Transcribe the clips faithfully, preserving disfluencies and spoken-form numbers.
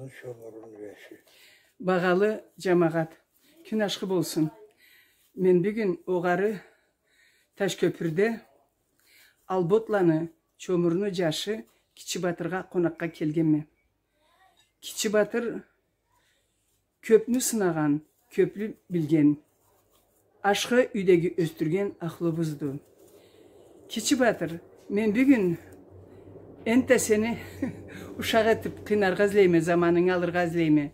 Чомурну жашы. Багъалы жамагъат, кюн ашхы болсун. Мен бюгюн огъары Ташкёпюрде Алботланы Чомурну жашы Кичи Батыргъа къонакъгъа келгенме. Кичи Батыр кёпню сынагъан, кёплю билген, ашхы юйдеги ёсдюрген ахлубузду. Кичи Батыр, мен бюгюн энтта сени ушакъ этип къыйнаргъа излейме, заманынгы алыргъа излейме.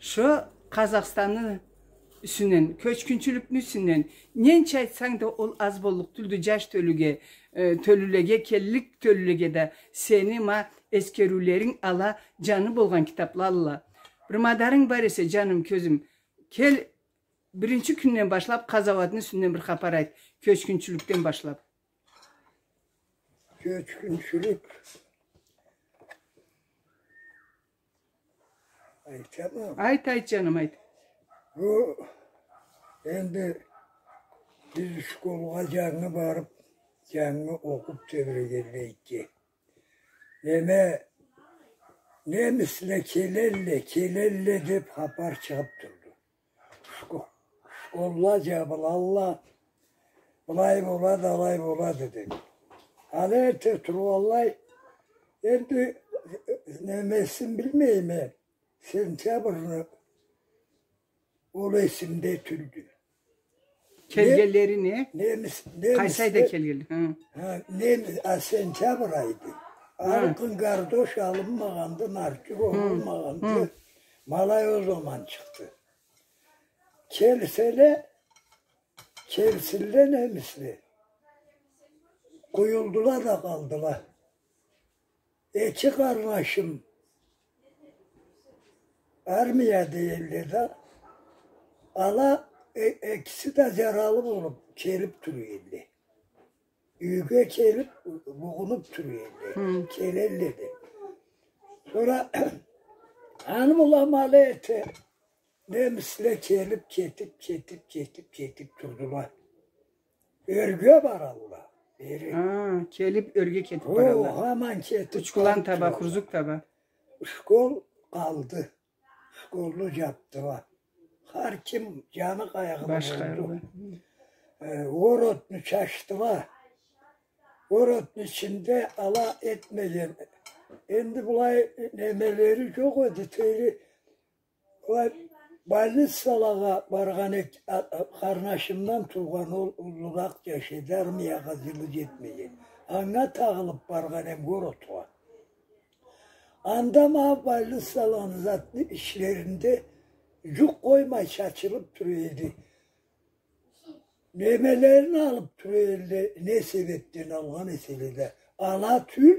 Шо Къазахстанны юсюнден, кёчгюнчюлюкню юсюнден, ненча айтсанг да, ол аз боллукъ тюлдю жаш тёлюге, э, тёлюлеге, келлик тёлюлеге да сени ма эсгериулеринг ала жаны болгъан китаплалла. Бир мадарынг бар эсе, жаным, кёзюм, кел, биринчи кюнден башлап къазауатны юсюнден бир хапар айт, кёчгюнчюлюкден башлап. Кёчгюнчюлюк. Айтама. Айт, айт, жаным, айт. Бу энди биз школгъа жангы барып, жангы окъуп тебрегенлейге. Неме, немисле келелле, келелле деп хапар чыгъып турду. Шко-, школла жабылалла, былай болады, алай болады, деди. Ала эрте тургъанлай, энди немесин билмейме, сентябрны ол эсимде тюлдю. Келгенлери не? Немис, немис. Къайсы айда келген? Хы. Ха, немис, а, сентябрь айды. Ха. Алкъын гардош алынмагъанды, нарчик орулмагъанды. Хы. Ма алай ол заман чыкъды. Келселе, келсинле немисле. Къуюлдула да къалдыла. Эки къарнашым армияда элле да, ала э-, экиси да жаралы болуп келип тура элле. Юйге келип, бугъунуп тура элле. Хы. Келелле да. Сора аны бла ма алай эте, немисле келип, кетип, кетип, кетип, кетип турдула. Ёрге баралла. Бери. Ха, келип ёрге кетип баралла. О, хаман кетип Учкулан таба, Хурзук таба. Школ къалды. Школну жапдыла. Хар ким жаны къайгъылы болду. Баш къайгъылы. Э, городну чачдыла. Городну ичинде ала этмеген. Энди былай немелери жокъ эди, тейри Былай больницалагъа баргъан эк-, а, а, къарнашымдан туугъан ол уллуракъ жаш эди, армиягъа жылы жетмеген. Анга тагъылып баргъан эм городгъа. Анда ма больницаланы затны ичлеринде жукъ къоймай чачылып тура эди. Немелерин алып тура элле, не себепден алгъан эселе да. Ала тюл,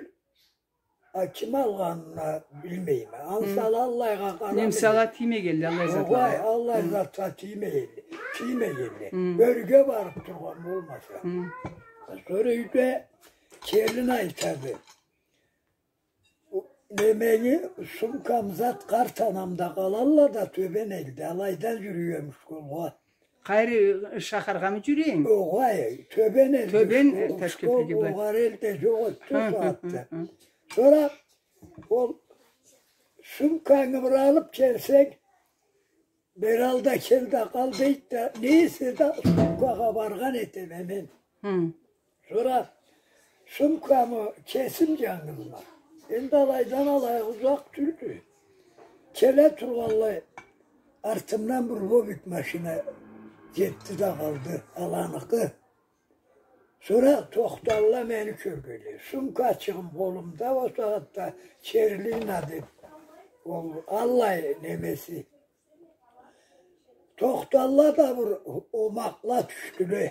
А ким алгъанын билмейме. Ансы ала аллайгъа къарап. Немсала тиймегенле, аллай затлагъа. Огъай, аллай затха тиймегенле. Тиймегенле. Ёрге барып тургъан болмаса. Сора юйде келин айтады. Немени, сумкам зат къарт анамда къалалла да тёбен элде. Алайдан жюрюйме школгъа. Къайры шахаргъамы жюрюйме? Огъай, тёбен элде. Тёбен, школ, э, школ Ташкентге бар. Огъары элде жокъ эди ол сагъатда. Сора ол сумканы бир алып келсенг, бир ал да кел да къал дейди да, не эсе да сумкагъа баргъан этеме мен. Сора сумкамы кесим жангызыма. Энди алайдан алай узакъ тюлдю. Келе тургъанлай артымдан бир вовик машина жетди да къалды, аланыкъы. Сора тохталла, мени кёргенлей. Сумкачыгъым къолумда, ол сагъатда черлина деп, ол аллай немеси. Тохталла да бир омакъла тюшдюле.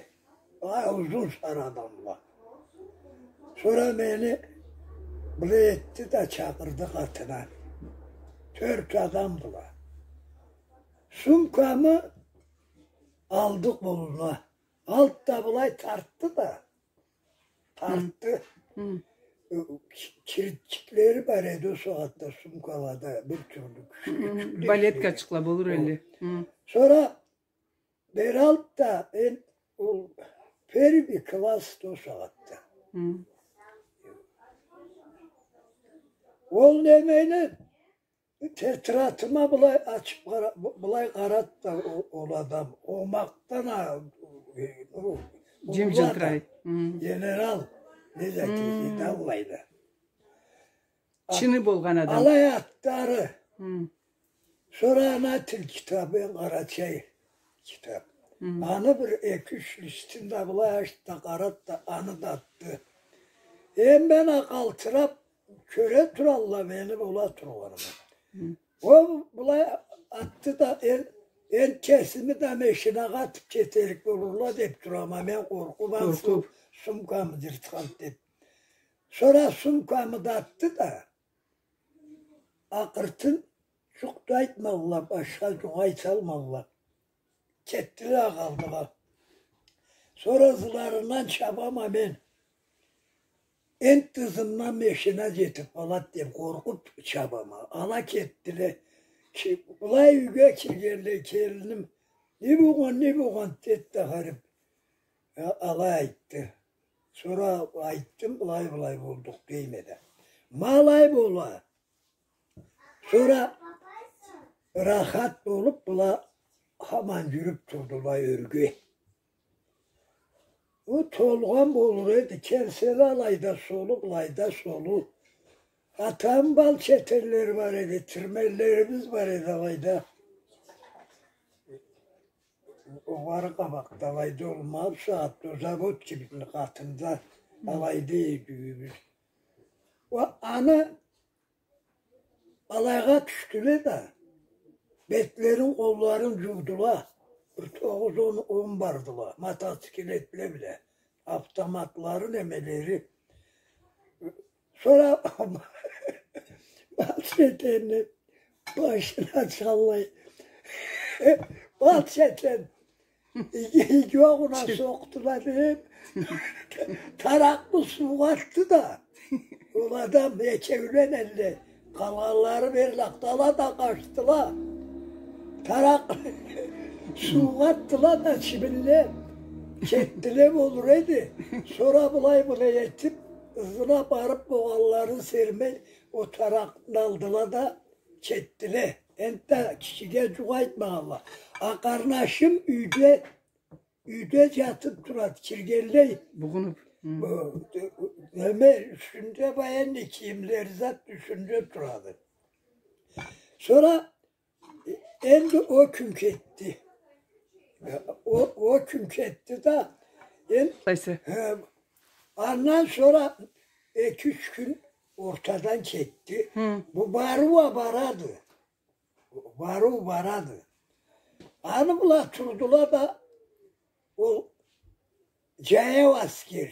Ай, узун сары адамла. Сора мени былай этди да чакъырды къатына. Тёрт адамдыла. Сумкамы алды къолуна. Алт да былай тартды да. Тартды. Э, ки-, киритчиклери бар эди ол сагъатда сумкалада, бир тюрлю кючюк. Балеткачыкъла болур элле. Сора бери алт да, эн-, ол первый класс ол сагъатда. Ол немени Тетрадыма былай ачып къара-, бу-, былай къарады да о-, ол адам. Омакъдан а, э, о-, Джым-джылтырай. Хы. Генерал, не зат эди, аллайла. Чыны болгъан адам. Алай атлары. Хы. Сора ана тил китабы, къарачай китап. Хы. Аны бир эки-юч листин да былай ачды да, къарады да, аны да атды. Эм мен а къалтырап, кёре туралла мени бола тургъанымы. Хы. Ол былай атды да, эн-, энтда кесими да машинагъа атып кетерик болурла деп турама, мен къоркъуп, ансы сумкамы джыртхан деп. Сора сумкамы да атды да, акъыртын джукъ да айтмалла, башха джукъ айталмалла. Кетдиле, къалдыла. Сора ызларындан чабама мен. Энтда ызымдан машина джетип къалад деп къоркъуп чабама. Ала кетдиле. Ки-, былай юйге киргенлей, келиним: «Не болгъан, не болгъан?» — деди да харип. А-, алай айтды. Сора айтдым, былай-былай болдукъ дейме да. Ма алай бола. Сора рахат болуп, была хаман джюрюп турдула ёрге. Ол толгъан болур эди, келселе алайда солу, былайда солу. Атамы бал четенлери бар эди, тирменлерибиз бар эди алайда. Огъары къабакъда алайда, ол ма бусагъатда, ол завод кибикни къатында алайда эди юйюбюз. Уа, аны алайгъа тюшдюле да, бетлерин, къолларын джуудула. Бир тогъуз-он, он бардыла, мотоциклетле бла, автоматлары, немелери. Сора бал четенни башын ачханлай, бал четен иги, иги огъуна сокъдула деп, таракъны суугъа атды да, ол адам экеулен элле, къалгъанлары берлакъдыла да къачдыла. Таракъ суугъа атдыла да, чибинле кетдиле болур эди. Сора былай-былай этип, ызына барып, болгъанларын сермей, ол таракъны алдыла да кетдиле. Энтда кишиге джукъ айтмагъанла. А къарнашым юйде, юйде джатып турады, киргенлей. Бугъунуп. Хы. Бу, неме, юсюнде военный кийимлери зат юсюнде турады. Сора энди ол кюн кетди. Ол, ол кюн кетди да, эн-, Къайсы? Хы, андан сора эки-юч кюн ортадан кетди. Хы. Бу барыу а барады. Барыу барады. Аны бла турдула да, ол джаяу аскер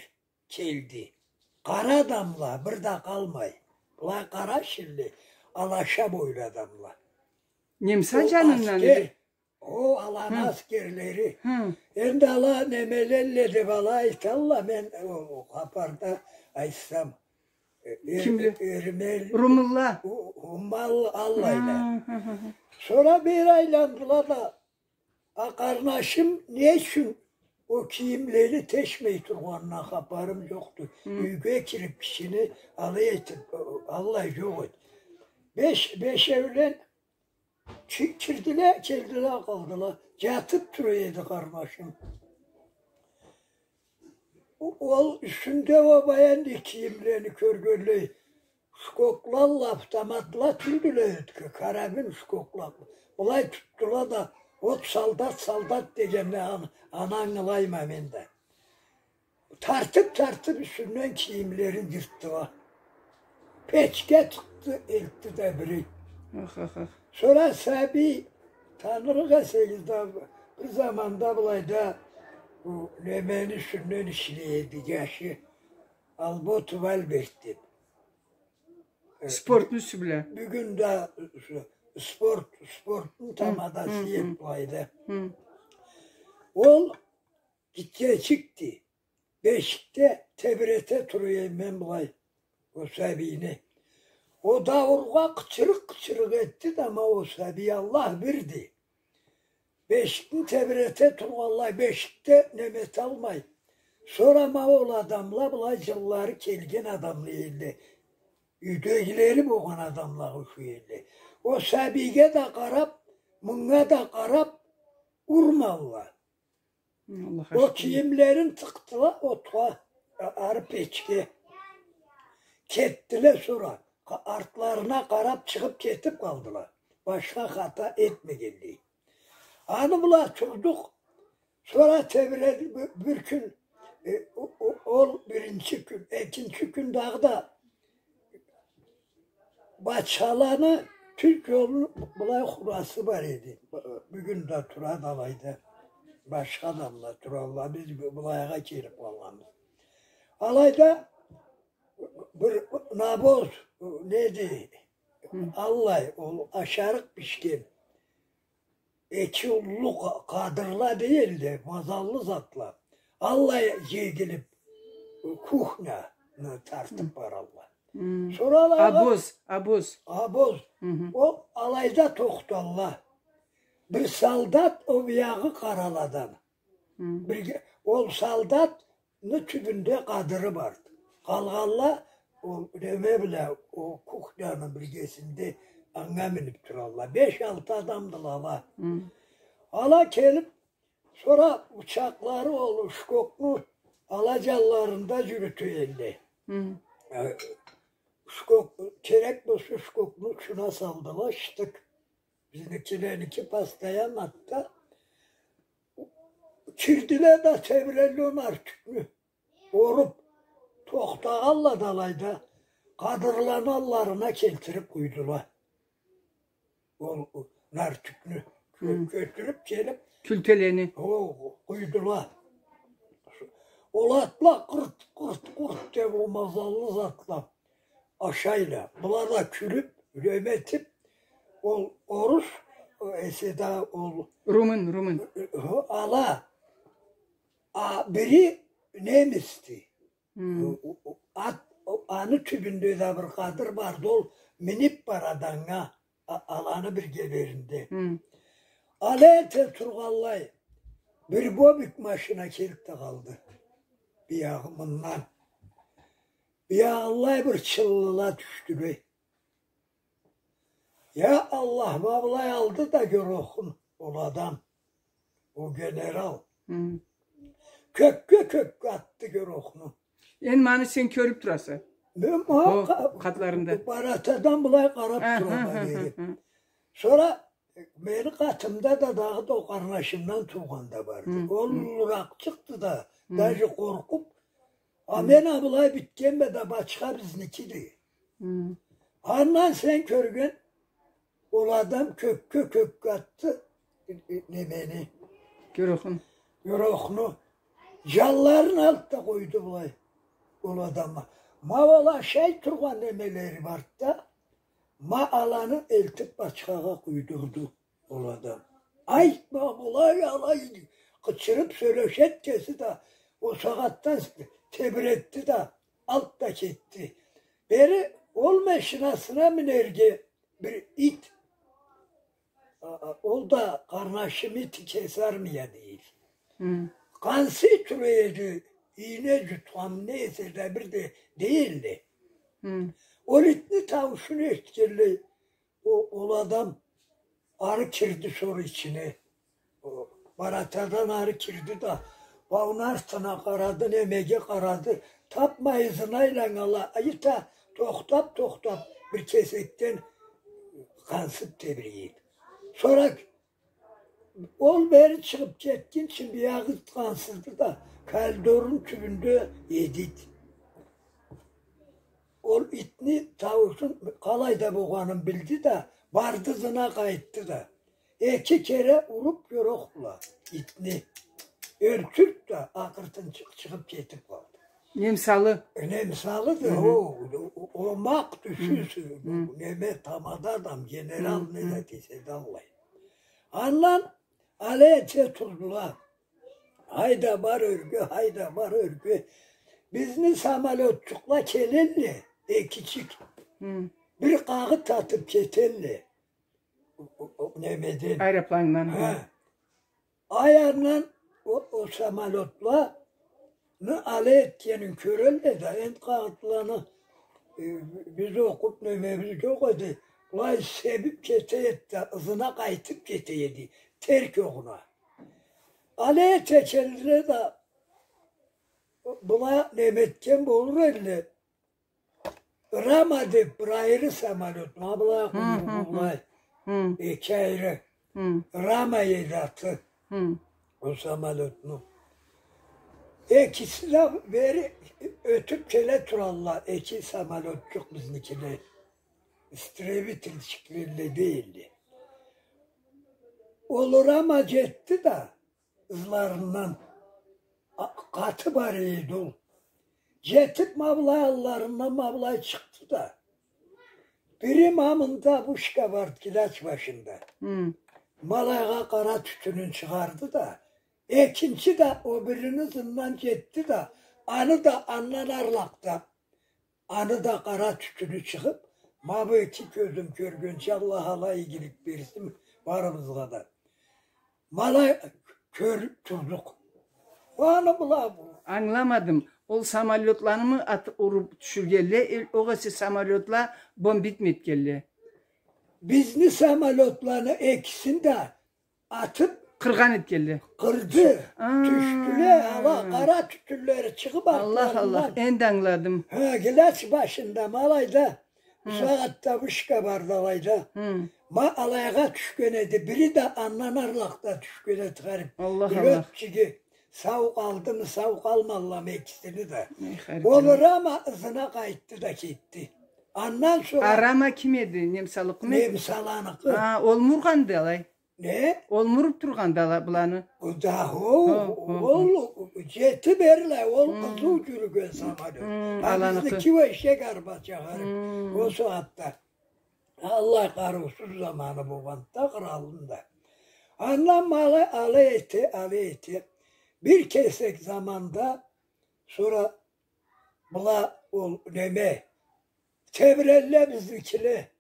келди. Къара адамла, бир да къалмай. Былай къара шилле, алаша бойлу адамла. Немца джанындан аскер, эди? О, аланы аскерлери. Хы. Энди ала немелелле деп ала айталла, мен о, о хапарда айтсам. Э, э, кимле? Эрмел-, румынла. Румал аллайла. Хы, хы, хы. Сора бери айландыла да, а къарнашым не ючюн ол кийимлени тешмей тургъанындан хапарым джокъду. Хы. Юйге кирип, кишини алай этип, аллай джокъ эди. Беш-, бешеулен ки-, кирдиле, келдиле, къалдыла. Джатып тура эди къарнашым. Ол юсюнде ол военный кийимлени кёргенлей, шкоклалла, автоматла тюлдюле, карабин шкокла. Былай тутдула да, вот солдат, солдат дегенни ан-, аны ангылайма мен да. Тартып-тартып, юсюнден кийимлерин джыртдыла. Печге тыкъды, элтди да бири. Ах, ах, ах. Сора сабий, танырлыкъ эсегиз да, бир заманда былайда бу немени юсюнден ишлей эди джашы, Алботов Альберт деп. Э, спортну юсю бла. Бюгюн да, э, спорт, спортну тамадасы эди былайда. Хы. Ол гитчечикди. Бешикде тебирете тура эдим мен былай, ол сабийни. Ол дауургъа къычырыкъ-къычырыкъ этди да, ма ол сабий, Аллах бирди. Бешикни тебирете тургъанлай, бешикде неме эталмай. Сора ма ол адамла былай джыллары келген адамла эдиле. Юйдегилери болгъан адамлагъа ушай элле. Ол сабийге да къарап, мынга да къарап урмалла. Хы, Аллах ашкына. Ол кийимлерин тыкъдыла отха, а-, ары печге. Кетдиле сора. Къа-, артларына къарап чыгъып кетип къалдыла. Башха хата этмегенлей. Аны бла турдукъ. Сора тебиреди бир, бир кюн, э, о-, о-, ол биринчи кюн, экинчи кюн дагъыда бачхаланы тюрк ёлуну былай хурасы бар эди. Бюгюн да турады алайда. Башха адамла туралла. Биз бу-, былайгъа келип къалгъанбыз. Алайда бир навоз, неди, хы, аллай, ол ашарыкъ бишген. Эки уллу къа-, къадырла дей элле, мазаллы затла. Аллай жегилип, кухняны тартып, хы, баралла. Хы. Сора алайгъа обоз, обоз. Обоз. Хы-хы. Ол алайда тохталла. Бир солдат, ол биягъы къараладан. Хы. Бирге, ол солдат ны тюбюнде къадыры барды. Къалгъанла ол неме бла, ол кухняны биргесинде анга минип туралла. Беш-алты адамдыла ала. Хы. Ала келип, сора бычакълары ол ушкокну ала жанларында жюрюте элле. Хы. Э, ушкок, керек болса, ушкокну учуна салдыла, штык. Бизникилерники постоянно атда. Кирдиле да тебирелле ол нартюкню оруп, тохтагъанла да алайда, къадырланы алларына келтирип къуйдула. Ол, ол нартюкню кё-, хы, кётюрюп келип, кюлтелени, о, къуйдула. Ол атла къырт, къырт, къырт деп, ол мазаллы затла ашайла. Была да кюлюп, неме этип, ол орус, эсе да ол румын, румын. Хы, ала. А бири немецди. Хы. О, о, о, ат, о, аны тюбюнде да бир къадыр барды, ол минип барады анга, а-, аланы биргелеринде. Хы. Ала эте тургъанлай, бир бобик машина келип да къалды. Биягъы мындан. Биягъылай бир чыллыла тюшдюле. Я Аллах, ма былай алды да гёрохун ол адам, ол генерал. Хы. Кёкге, кёкге атды гёрохну. Энди муну сен кёрюп тураса. Мен ма-, о къа-, къатларында. Баратадан былай къарап турама берип. Хы, хы, хы. Сора мени къатымда да дагъыда ол къарнашымдан туугъан да барды. Хы, хы. Ол уллуракъчыкъды да, хы, даже къоркъуп, а, хы, мен а былай битгенме да, бачха бизникиди. Хы. Андан сен кёрген ол адам кёкге, кёкге атды, э, э, немени? Гёрохун. Гёрохну. Жанларын алды да къойду былай ол адамла. Ма ол ашай тургъан немелери барды да, ма аланы элтип бачхагъа къуйдурду ол адам. Айтма, былай, алай, къычырып сёлешеди кеси да, ол сагъатдан тебиретди да, алды да кетди. Бери ол машинасына минерге бир ит, а, а, ол да къарнашым ити, кеси армия дейди. Хы. Къансый тура эди, ийне жутхан не эсе да бир да дей элле. Хы. Ол итни тауушун эшитгенлей, о, ол адам ары кирди сора ичине. О, баратадан ары кирди да, бауну артына къарады, немеге къарады. Тапмай ызына айланнган ала, ит а тохтап, тохтап, бир кесекден къансып тебирейди. Сора ол бери чыгъып кетгинчи биягъы ит къансыды да, коридорну тюбюнде эдийди. Ол итни тауушун къалайда болгъанын билди да, барды ызына къайтды да. Эки кере уруп гёрохла итни. Ёлтюрюп да, акъыртын чы-, чыгъып кетип къалды. Немсалы. Э, немсалыды, хы-хы, о, о, о, омакъ, хы, тюшюз, хы, неме, тамада адам, генерал, хы, не да десе да аллай. Андан алай эте турдула. Хайда бар ёрге, хайда бар ёрге. Бизни самолётчукъла келелле, экичик. Хы. Бир къагъыт атып кетелле. О, о, о, немеден. Аэропландан. Хы. Аяндан о, о самолётланы алай этгенин кёрелле да, энди къагъытланы э, биз окъуп немебиз джокъ эди. Былай себип кете эди да, ызына къайтып кете эди. Терк огъуна. Алай эте келдиле да, была неме этген болур элле. Рама деп бир айры самолёт, ма былай къуйругъу былай. Эки айры. Рама эди аты. Ол самолётну. Экиси да бери ётюп келе туралла, эки самолётчукъ бизникиле. Истребительчикле элле дейле. Ол Рама джетди да, ызларындан. А, къаты бар эди ол. Джетип, ма былай алларындан ма былай чыкъды да. Бири ма мында бушка барды, гилач башында. Ма алайгъа къара тютюнюн чыгъарды да. Экинчи да о бирини ызындан джетди да. Аны да андан арлакъда. Аны да къара тютюню чыгъып, ма бу эки кёзюм кёргенча, Аллах алай игилик берсин барыбызгъа да. Ма алай кёрюп турдукъ. Аны была бу. Ангыламадым. Ол самолётланымы ат-, уруп тюшюргенле, э, огъесе самолётла бомбить этгенле? Бизни самолётланы экисин да атып, къыргъан этгенле. Къырды. Тюшдюле, ала къара тютюнлери чыгъып, Аллах, Аллах, артларындан. Энди ангыладым. Хы, гилач башында, ма алайда. Бусагъатда вышка барды алайда. Ма алайгъа тюшген эди. Бири да андан арлакъда тюшген эди, харип. Аллах, Аллах. Лётчиги. Сау къалдымы, сау къалмадыламы экисини да. Ол Рама ызына къайтды да кетди. Андан сора... А Рама ким эди? Немсалыкъмы эди? Немсаланыкъы. А, ол мургъанды алай. Не? Ол муруп тургъанды ала-, быланы. О да, о, ол джети берле, ол къызыу джюрюген самолёт. А аланыкъы. Бизники вообще гарбача, харип. Ол сагъатда. Аллай къарыусуз заманы болгъанды да, къралны да. Андан ма алай, алай эте, алай эте. Бир кесек заманда сора была ол неме, тебрелле бизникиле.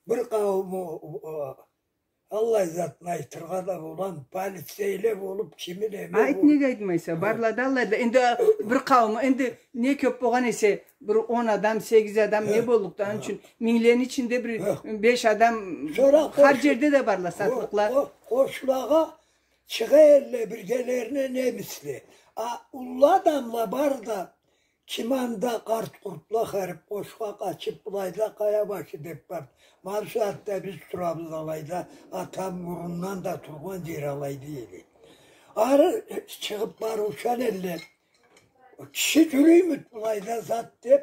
Бир къаууму, о, Аллай затны айтыргъа да болам, полицейле болуп, кими неме болуп. Айт, неге айтмайса, барла да аллайла. Энди бир къаууму, энди не кёп болгъан эсе, бир он адам, сегиз адам не боллукъду, аны ючюн минглени ичинде бир беш адам, хар джерде да барла, сатлыкъла. Къошлагъа чыгъа элле, биргелерине немисле. А уллу адамла бар да, ким анда, къарт-къуртла, харип, къошха къачып, былайда Къая башы деп барды. Ма бу сагъатда биз турабыз алайда, атам бурундан да тургъан джер алайда эди. Ары чыгъып барыучан элле, киши джюрюймюдю былайда зат деп,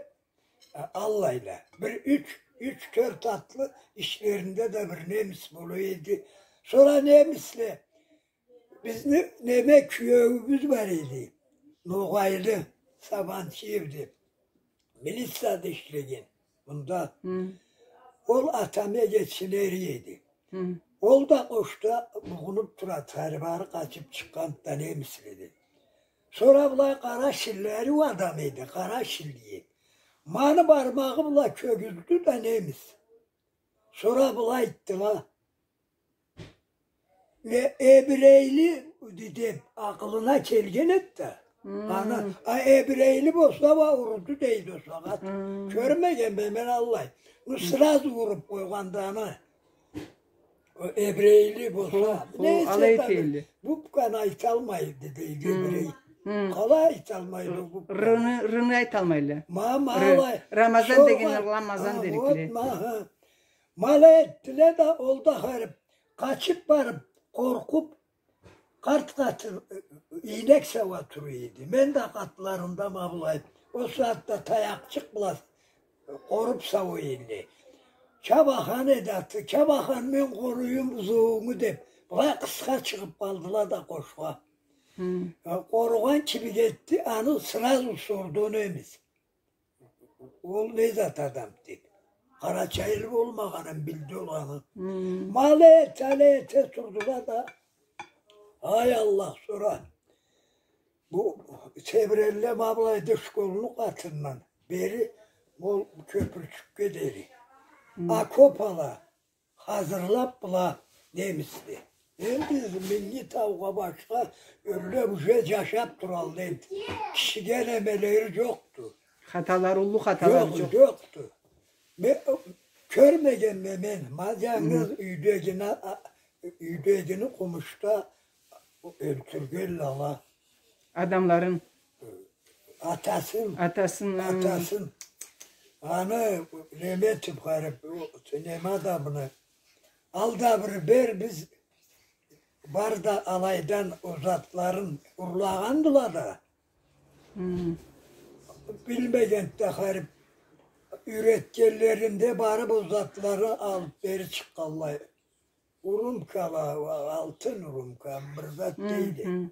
аллайла. Бир юч, юч-тёрт атлы ичлеринде да бир немис бола эди. Сора немисле, бизни неме кюеуюбюз бар эди. Ногъайлы, Сабанчиев деп. Милицияда ишлеген. Мында. Ол атам эгечини эри эди. Ол да къошда бугъунуп турады, харип, ары къачып чыкъгъанды да немиследен. Сора былай къара шиллери адам эди, къара шилли эди. Ма аны бармагъы бла кёргюздю да немис. Сора былай айтдыла. Не, эбирейли деп акъылына келген эди да. Аны, а эбирейли болса уа уруду дейди ол сагъат. Кёрмегенме мен аллай. Ну, сразу уруп къойгъанды аны. О эбирейли болса. Хо, хо, нейсе алай да, бу буканы айталмайды дейди, эбирей. Къалай айталмайды бу буканы? Рыны, рыны айталмайла. Ма, ма алай. Рамазан деген Рамазан дерикди. Ма алай этдиле да, ол да харип, къачып барып, къоркъуп, къарт къатын, э, ийнек сауа тура эди. Мен да къатларында ма былай. Ол сагъатда таякъчыкъ бла къоруп сауа эди. Чабахан эди аты. Чабахан, мен къоруюм бузоуунгу деп, былай къысха чыгъып къалдыла да къошха. Э, къоругъан кибик этди, аны сразу сорду немис. Ол не зат адам деп. Къарачайлы болмагъанын билди ол аны. Ма алай эте, алай эте турдула да. Ай Аллах, сора бу тебрелле ма былайда школну къатындан бери ол кёпюрчюкге дери. Окоп ала. Хазырлап была немисле. Энди Минги таугъа башха ёрле уже джашап туралла энди. Кишиге немелери джокъду. Хаталары, уллу хаталары джокъ, джокъду. Мен кёрмегенме мен. Ма джангыз юйдегини, а, юйдегини къумушда ёлтюргенле ала. Адамларын. Атасын. Атасын, ы. Атасын. Аны неме этип харип, неме адамны. Ал да бир бер, биз бар да алайдан ол затларын урлагъандыла да. Хы. Билмегенди да харип, юйретгенлеринде барып ол затлары алып бери чыкъгъанлай. Урумкала, алтын урумка, бир зат дейди.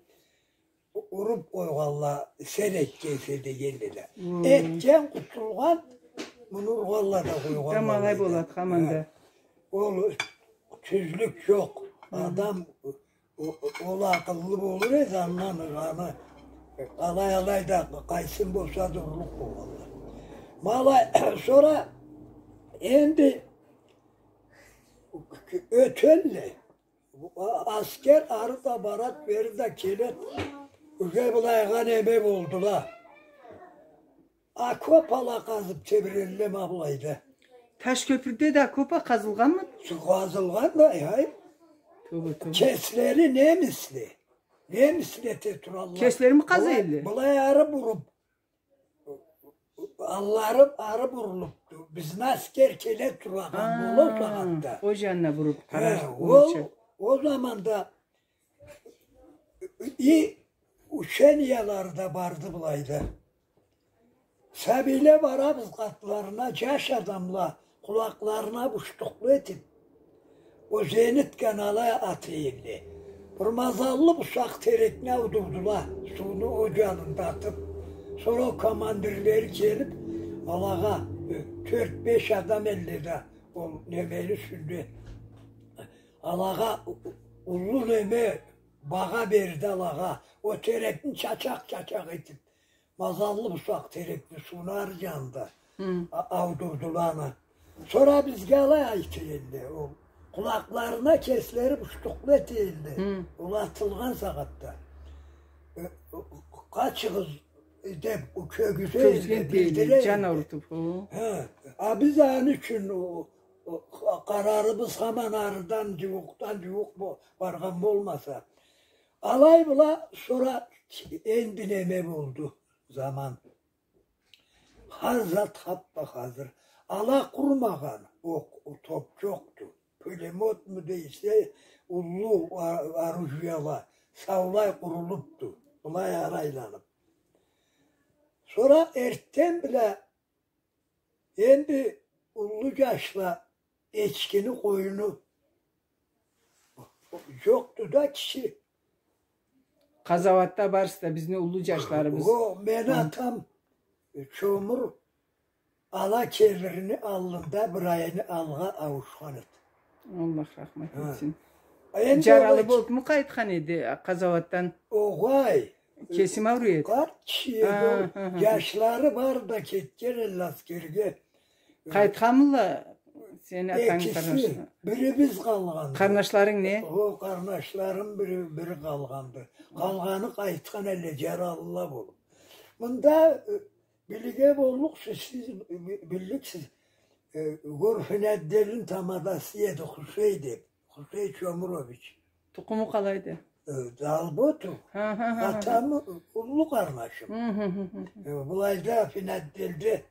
Уруп къойгъанла, сен этгенсе дегенле да. Этген къутулгъан, муну ургъанла да къойгъанла. Тамам, алай болады, хаманда. Ол тюзлюк джокъ. Адам ол акъыллы болур эди, андан аны алай-алай да къайсын болса да урлукъ болгъанла. Ма алай, сора энди ётелле. Аскер ары да барад, бери да келед. Уже былайгъа неме болдула. Окоп ала къазып тебирелле ма былайда. Таш кёпюрде да окоп а къазылгъанмы? Къазылгъан да, ай. Тоба, тоба. Кеслери немисле. Немисле эте туралла. Кеслерими къаза элле? Былай ары буруп, аллары ары бурулупду. Бизни аскер келе турагъан болур сагъатда. Ол джанына буруп къарар. Ол, ол заманда и учениялары да барды былайда. Сабийле барабыз къатларына, джаш адамла къулакъларына буштукълу этип, ол зенитканы алай ата элле. Бир мазаллы бусакъ терекни аудурдула, сууну ол джанында атып. Сора ол командирлери келип, алагъа, э, тёрт-беш адам элле да ол немени юсюнде. Алагъа у-, у-, уллу неме, багъа берди алагъа. Ол терекни чачакъ-чачакъ этип, мазаллы бусакъ терекни сууну ары джанында аудурдула аны. Сора бизге алай айта элле, ол къулакъларына кеслери буштукълу эте элле. Ол атылгъан сагъатда. Э, къачыгъыз деп, кёргюзе элле, билдире элле. Джан аурутуп, хо. Хы. А биз аны ючюн ол, ол къа-, къарарыбыз хаман арыдан, джууукъдан джууукъ бо-, баргъан болмаса. Алай бла, сора энди неме болду заман. Хар зат хаппа хазыр. Ала къурмагъан, окъ, топ джокъду. Пулеметму дейсе, уллу а-, оружиела саулай къурулупду. Былай ары айланып. Сора эртден бла энди уллу джашла эчкини, къоюну джокъду да киши. Къазауатда барысы да бизни уллу джашларыбыз. О, мени атам, э, Чомур, ала келирни аллында бир айны алгъа ауушхан эди. Аллах рахмат этсин. Энди джаралы болупму къайтхан эди къазауатдан? Огъай. Кесим ауруй эди. Къарт киши эди ол. Джашлары бары да кетген элле аскерге. Къайтханмыла сени атангы къарнашлары? Экиси, бири биз къалгъанды. Къарнашларынг не? О, къарнашларым бири, бири къалгъанды. Къалгъаны къайтхан элле, джаралыла болуп. Мында, э, билирге боллукъсуз, сиз, э, би-, билликсиз. Э, Гурфинеддинни тамадасы эди, Хусей деп. Хусей Чомурович. Тукъуму къалайды? Э, Далботу. Хы, хы, хы, хы. Атамы, уллу къарнашым. Хы, хы, хы, хы. Э, былайда Финадделде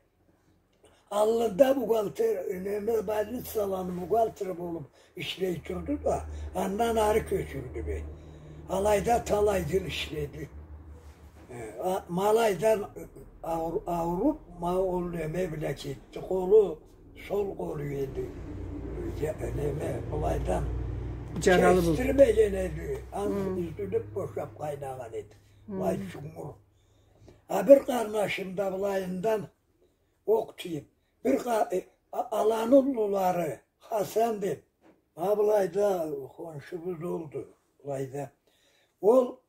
аллында бухгалтер, неме, больницаланы бухгалтери болуп ишлей турду да, андан ары кёчюрдю бе. Алайда талай джыл ишледи. Э, а, ма алайдан аур-, ауруп, ма ол неме бла кетди. Къолу, сол къолу эди. Э, неме, былайдан джаралы болуп. Кесдирмеген эди. Андан юзюлюп бошап къайнагъан эди. Былай чунгур. А бир къарнашым да былайындан окъ тийип. Бир къа-, э, а-, аланы уллулары, Хасан деп, ма былайда хоншубуз олду, былайда. Ол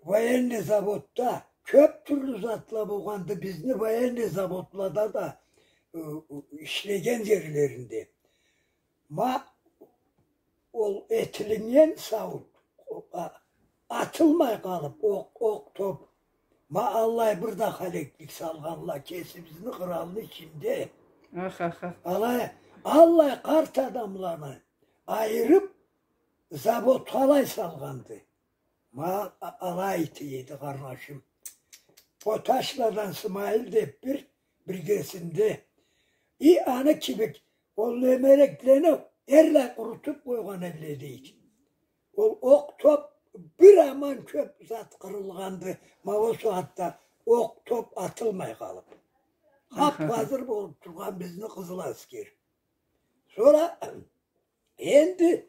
военный заводда кёп тюрлю затла болгъанды, бизни военный заводлада да, ы, ы, ишлеген джерлеринде. Ма ол этилиннген сауут, о, а, атылмай къалып, окъ, окъ, топ. Ма аллай бир да халеклик салгъанла кесибизни къралны ичинде. Ах, ах, ах. Алай, аллай къарт адамланы айырып, заводха алай салгъанды. Ма а-, алай эте эди къарнашым. Поташладан Сымайыл деп бир, биргесинде. И аны кибик ол немереклени эрлай къурутуп къойгъан элле, дейди. Ол окъ-топ, бир аман кёп зат къырылгъанды. Ма ол сагъатда окъ-топ атылмай къалып. Хап-хазыр болуп тургъан бизни Къызыл Аскер. Сора энди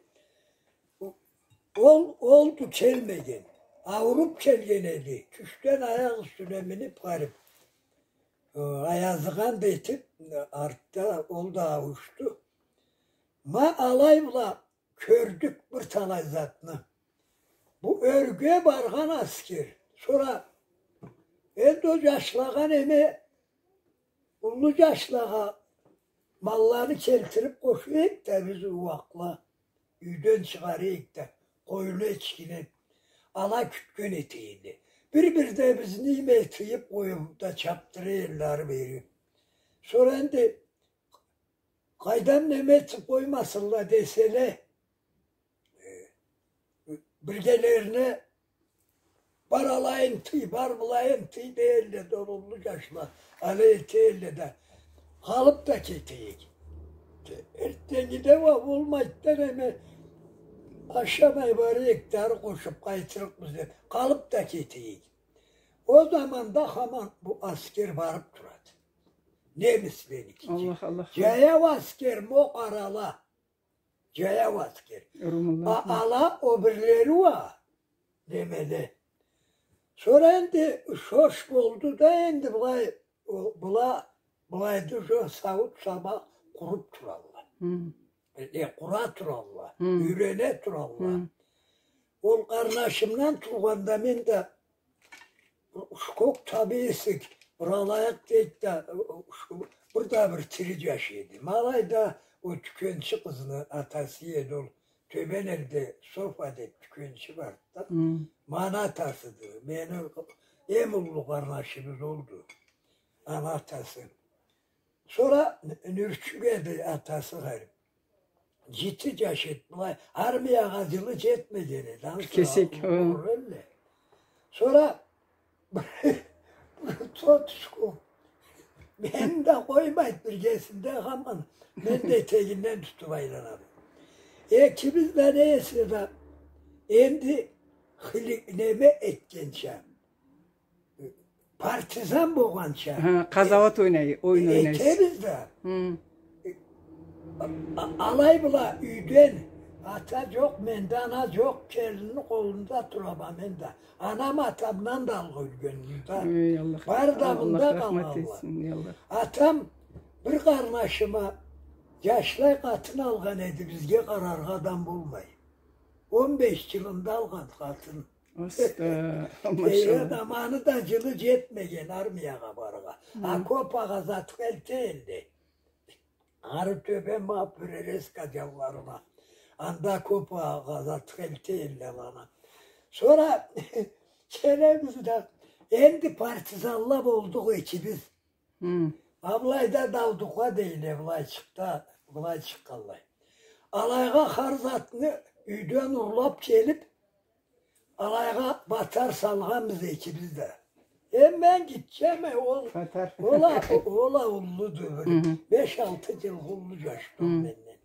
ол, олду келмеген. Ауруп келген эди. Тюшден аякъ юсюне минип, гъарип. Э, аязыгъан да этип, артда ол да ауушду. Ма алай бла кёрдюк бир талай затны. Бу ёрге баргъан аскер. Сора энди ол жашлагъа неме, уллу жашлагъа малланы келтирип къошайыкъ да, биз ууакъла юйден чыгъарайыкъ да, къоюну, эчкини ала кютген эте эди. Бир-бирде бизни ийме тыйып къоюп да чапдыра элле ары-бери. Сора энди къайдам, неме этип къоймасынла деселе, э, биргелерине бар алайын тый, бар былайын тый дей элле да, уллу жашла алай эте элле да, къалып да кетейик. Эртденги да уа болмайды да, неме, ашамай барайыкъ да, ары къошуп къайтырыкъбыз деп, къалып да кетейик. Ол заманда хаман бу аскер барып турады. Немисленики. Аллах, Аллах. Жаяу аскер, ма ол къарала. Жаяу аскер. Румунланы. А, ала о бирлери уа немеле. Сора энди шош болду да, энди былай, о, была, былайды уже сауут-саба къуруп туралла. Хы. Э, э, къура туралла, хы, юйрене туралла. Хы. Ол къарнашымдан тургъанда мен да шкок таба эсек, бир алайыкъ дейик да, бир да бир тири жаш эди. Ма алайда ол тюкенчи къызны атасы эди ол. Тёбен элде Софа деп тюкенчи барды да. Хы. Ма аны атасыды. Мени эм уллу къарнашыбыз олду. Аны атасы. Сора Нюрчюк эди атасы, гъарип. Жити жаш эди, былай, армиягъа жылы жетмеген эди. Ансы кесек, аурур элле. Сора бир тотушку мени да къоймайды биргесинде хаман. Мен да этегинден тутуп айланама. Экибиз да не эсе да энди хыли-, неме этгенча, партизан болгъанча. Хы, къазауат ойнай, оюн э, ойнайсыз. Этебиз да. Хы. А-, а-, алай была юйден ата жокъ, менде ана жокъ, келинни къолунда турама мен да. Анам атамдан да алгъа ёлгенди да. Эй, Аллах, бар да мында къалгъанла. Аллах рахмат этсин, эй Аллах. Атам бир къарнашыма жашлай къатын алгъан эди, бизге къараргъа адам болмай. Он беш жылында алгъан къатын. Аста, машалла. Аны да жылы жетмеген армиягъа барыргъа. Хы. Окопагъа затха элте элле. Ары тёбен ма Приреска жанларына. Анда окопагъа затха элте элле аланы. Сора келебиз да, энди партизанла болдукъ экибиз. Хы. А былайда Даудукъла дейле, былайчыкъда, былайчыкъ къаллай. Алайгъа хар затны юйден урлап келип, алайгъа батар салгъанбыз экибиз да. Эм мен гитчеме, ол, ол а, ол а уллуду, бир беш-алты жылгъа уллу жашды ол менден.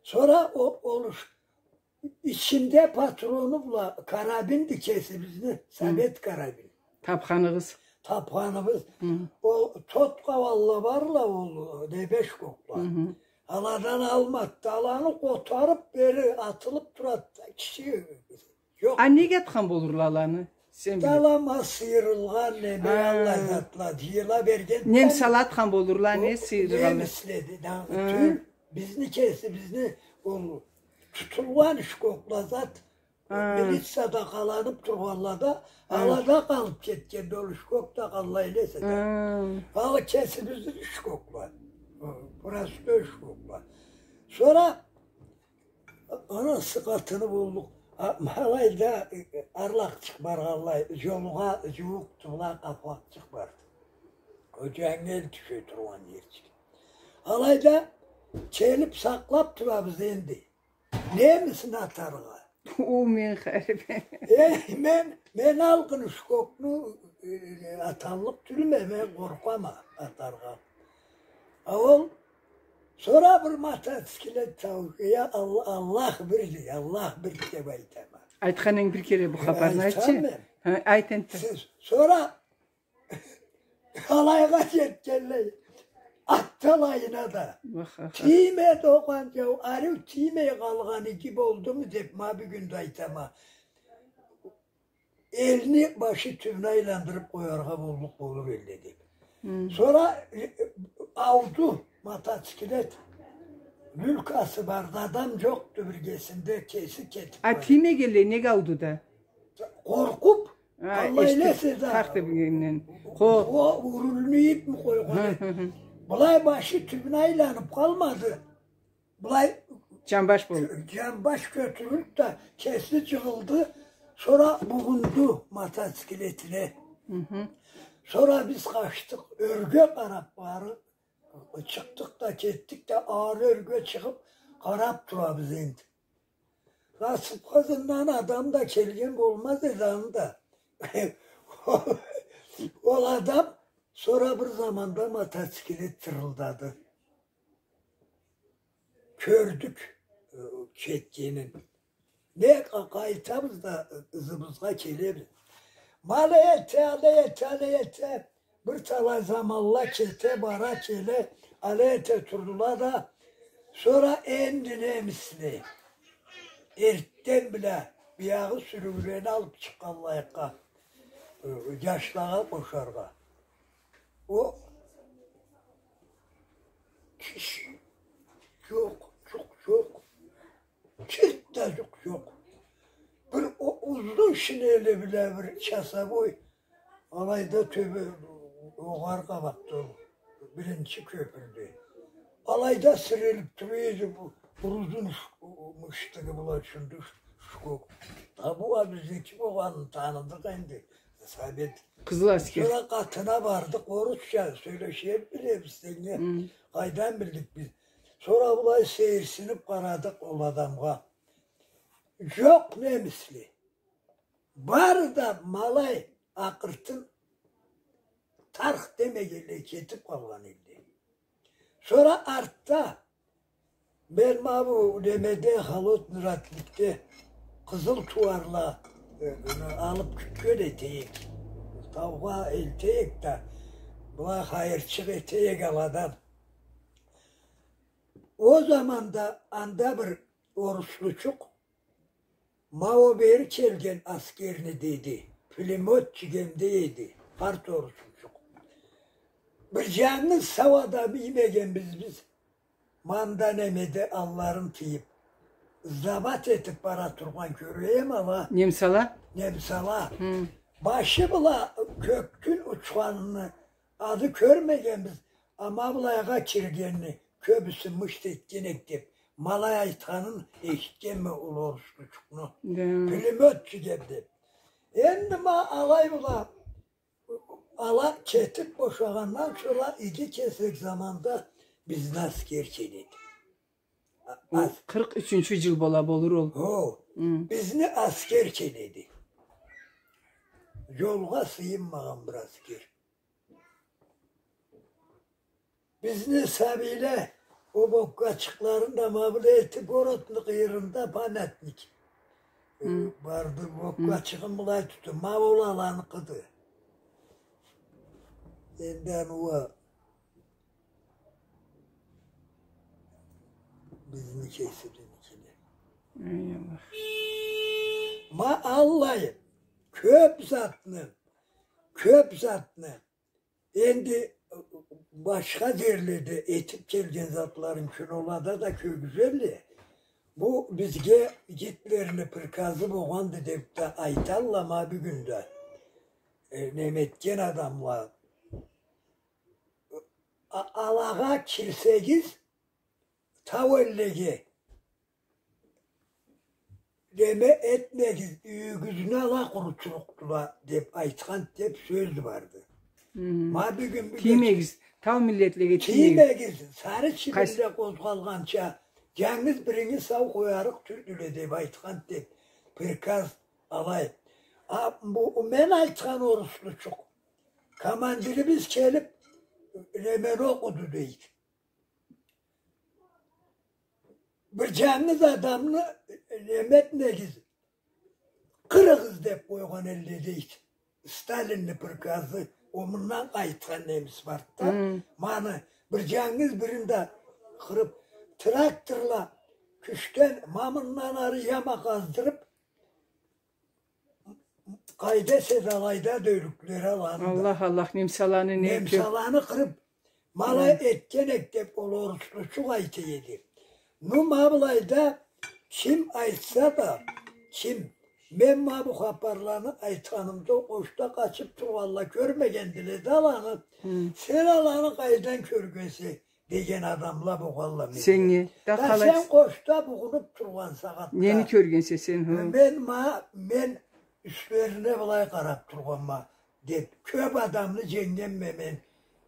Сора о, ол ичинде патрону бла карабинди кесибизни, совет карабин. Тапханыгъыз. Тапханыбыз. Хы. Ол тот къауалла барла, ол небеш кокла. Хы. Аладан алмады да, аланы къотарып бери атылып турады да, киши жокъ. А неге атхан болурла аланы? Сен биле. Ала ма сыйырылгъан неме, аллай затла жыйыла берген. Немсала атхан болурла, не сыйырылгъан? Немиследи да, тюл, бизни кесибизни ол тутулгъан шкокла зат, милицияда къаланып тургъанла да, алада къалып кетгенди ол шкок да, къаллай эсе да. Ала кесибизни шкокла. Простой шкокла. Сора анасы къатыны болдукъ. А, ма алайда, э, э, арлакъчыкъ баргъанлай, джолгъа джууукъду, былай къапулакъчыкъ барды. Ол джангы эл тюше тургъан джерчик. Алайда келиб сакълаб турабыз энди. Немисни атаргъа? О, мен харип. Э, мен, мен алгъын Шкокну, э, аталлыкъ тюлме, мен къоркъама атаргъа. А ол сора бир мотоциклет таушу, я Алла-, Аллах бир дей, Аллах бир деб айтама. Айтханынг бир кере бу хапарны айтчы. Айтама мен. Хы, айт энтда. Сора алайгъа джетгенлей, ат да алайына да. Вах, вах, вах. Тиймеди огъанча, ариу тиймей къалгъан иги болдуму деб, ма бюгюн да айтама. Элни башы тюбюне айландырыб къояргъа боллукъ болур элле деб. Хы. Сора, э, э, ауду, мотоциклет, люлькасы барды, адам джокъду биргесинде, кеси кетиб бара. А тиймегенлей нек ауду да? Къоркъуб, а, Аллах эшитиб, эсе да, къарт дегенден. Хо. О рульну ибми къойгъан эди. Хы, хы, хы. Былай башы тюбюне айланыб къалмады. Былай джамбаш болуб, джамбаш кётюрюлюб да, кеси джыгъылды, сора бугъунду мотоциклетине. Хы, хы. Сора биз къачдыкъ, ёрге къараб бары чыкъдыкъ да, кетдик да, ары ёрге чыгъыб къараб турабыз энди. Насыбха ызындан адам да келген болмаз эди аны да. Ол адам сора бир заманда мотоциклет тырылдады. Кёрдюк, э, кетгенин. Не къа-, къайтабыз да, э, ызыбызгъа келебиз. Ма алай эте, алай эте, алай эте. Бир талай заманла кете, бара, келе, алай эте турдула да, сора энди немисле эртден бла биягъы сюрюулени алыб чыкъгъанлайыкъгъа, э, джашлагъа къошаргъа. О киши джокъ, джукъ джокъ. Чырт да джукъ джокъ. Бир о-, узун шинели бла бир часовой алайда тёбе огъары къабатда ол биринчи кёпюрде. Алайда сирелиб тура эди бу, бир узун ш-, мыштыгъы бла чюндю ш-, Шкок. А бу а бизники болгъанын таныдыкъ энди. Совет. Къызыл аскер. Сора къатына бардыкъ, орусча сёлешиб билебиз сеннге. Хы. Къайдан билдик биз? Сора былай сейирсиниб къарадыкъ ол адамгъа. Джокъ немисле. Бары да ма алай акъыртын тарх демегенлей кетиб къалгъан элле. Сора артда мен ма бу немеде, Холодный Родникде къызыл тууарла, э, алыб кютген эте эдик. Таугъа элте эдик да, былай хайырчыкъ эте эдик аладан. Ол заманда анда бир оруслучукъ, ма ол бери келген аскерни деди, пулемётчик эди, къарт оруслучукъ. Бир джангыз сау адам иймегенбиз биз. Ма анда немеде алларын тыйыб, забат этиб бара тургъан кёре эдим ала. Немсала? Немсала. Хы. Башы бла кёкдюн учханын аны кёрмегенбиз, амма былайгъа киргенин кёбюсю мышт этген эди деб, ма алай айтханын эшитгенме ол оруслучукъну. Да. Пулемётчик эди деб. Энди ма алай бла ала кетиб бошагъандан сора иги кесек заманда бизни аскер келеди. Ол къыркъ ючюнчю джыл бола болур ол. Хо, бизни аскер келеди. Джолгъа сыйынмагъан бир аскер. Бизни сабийле ол боккачыкъларын да ма былай эте городну къыйырында памятник. Э, барды, боккачыгъын былай тутуп, ма ол аланыкъыды. Энди аны уа бизни кесибизникиле. Эй Аллах. Ма аллай кёп затны, кёп затны. Энди башха джерледе этип келген затларын кинолада да кёргюзелле. Бу бизге Гитлерни приказы болгъанды деп да айталла ма бюгюн да. Э, неметген адамла. А-, алагъа кирсегиз, тау эллеге, неме этмегиз, юйюгюзню ала къуручурукъдула деп айтхан деп сёз барды. Ма бюгюн бюгюн тиймегиз, тау миллетлеге тиймегиз. Тиймегиз, сары чибинле къозгъалгъанча, джангыз бирини сау къоярыкъ тюлдюле деп айтхан деп приказ алай. А, бу, мен айтхан оруслучукъ. Командирибиз келип, немени окъуду, дейди. Бир джангыз адамны неме этмегиз, къырыгъыз деп къойгъан элле, дейди. Сталинни приказы, о мындан къайтхан немис барды да. Маны, бир джангыз бирин да къырып, тракторла кючден ма мындан ары яма къаздырып, къайда эсе да алайда да ёлюклери аланы да. Аллах, Аллах, немсаланы не кёп. Немсаланы къырып, ма алай этген эк деп ол оруслучукъ айта эди. Ну, ма былайда ким айтса да, ким, мен ма бу хапарланы айтханымда, къошда къачып тургъанла кёрмегендиле да аланы. Сен аланы къайдан кёргенсе, деген адамла болгъанла меннге. Сеннге да. Да къалай сен къошда бугъунуп тургъан сагъатда. Нени кёргенсе сен, хы? Мен ма, мен юслерине былай къарап тургъанма, деп, кёп адамны дженгенме мен.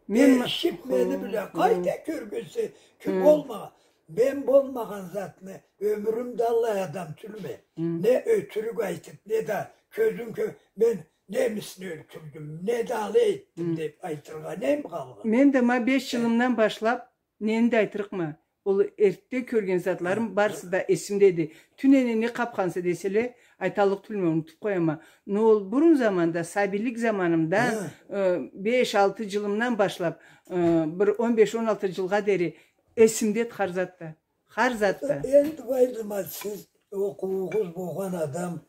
Мен ма- Эшитмеди биле, хы, къайда кёргенсе, ким болмагъан. Мен болмагъан затны, ёмюрюмде аллай адам тюлме. Не ётюрюк айтып, не да кёзюн кё-, мен немисни ёлтюрдюм, не да алай этдим деп айтыргъа нем къалгъан? Мен да ма беш джылымдан башлап, нени да айтырыкъма. Ол эртде кёрген затларым барысы да эсимдеди. Тюнене не къапханса деселе, айталлыкъ тюлме, унутуп къояма. Но ол бурун заманда, сабийлик заманымда, э, беш-алты джылымдан башлап, э, бир он беш-он алты джылгъа дери эсимдеди хар зат да. Хар зат да. Энди, Байдымат, сиз окъуугъуз болгъан адам,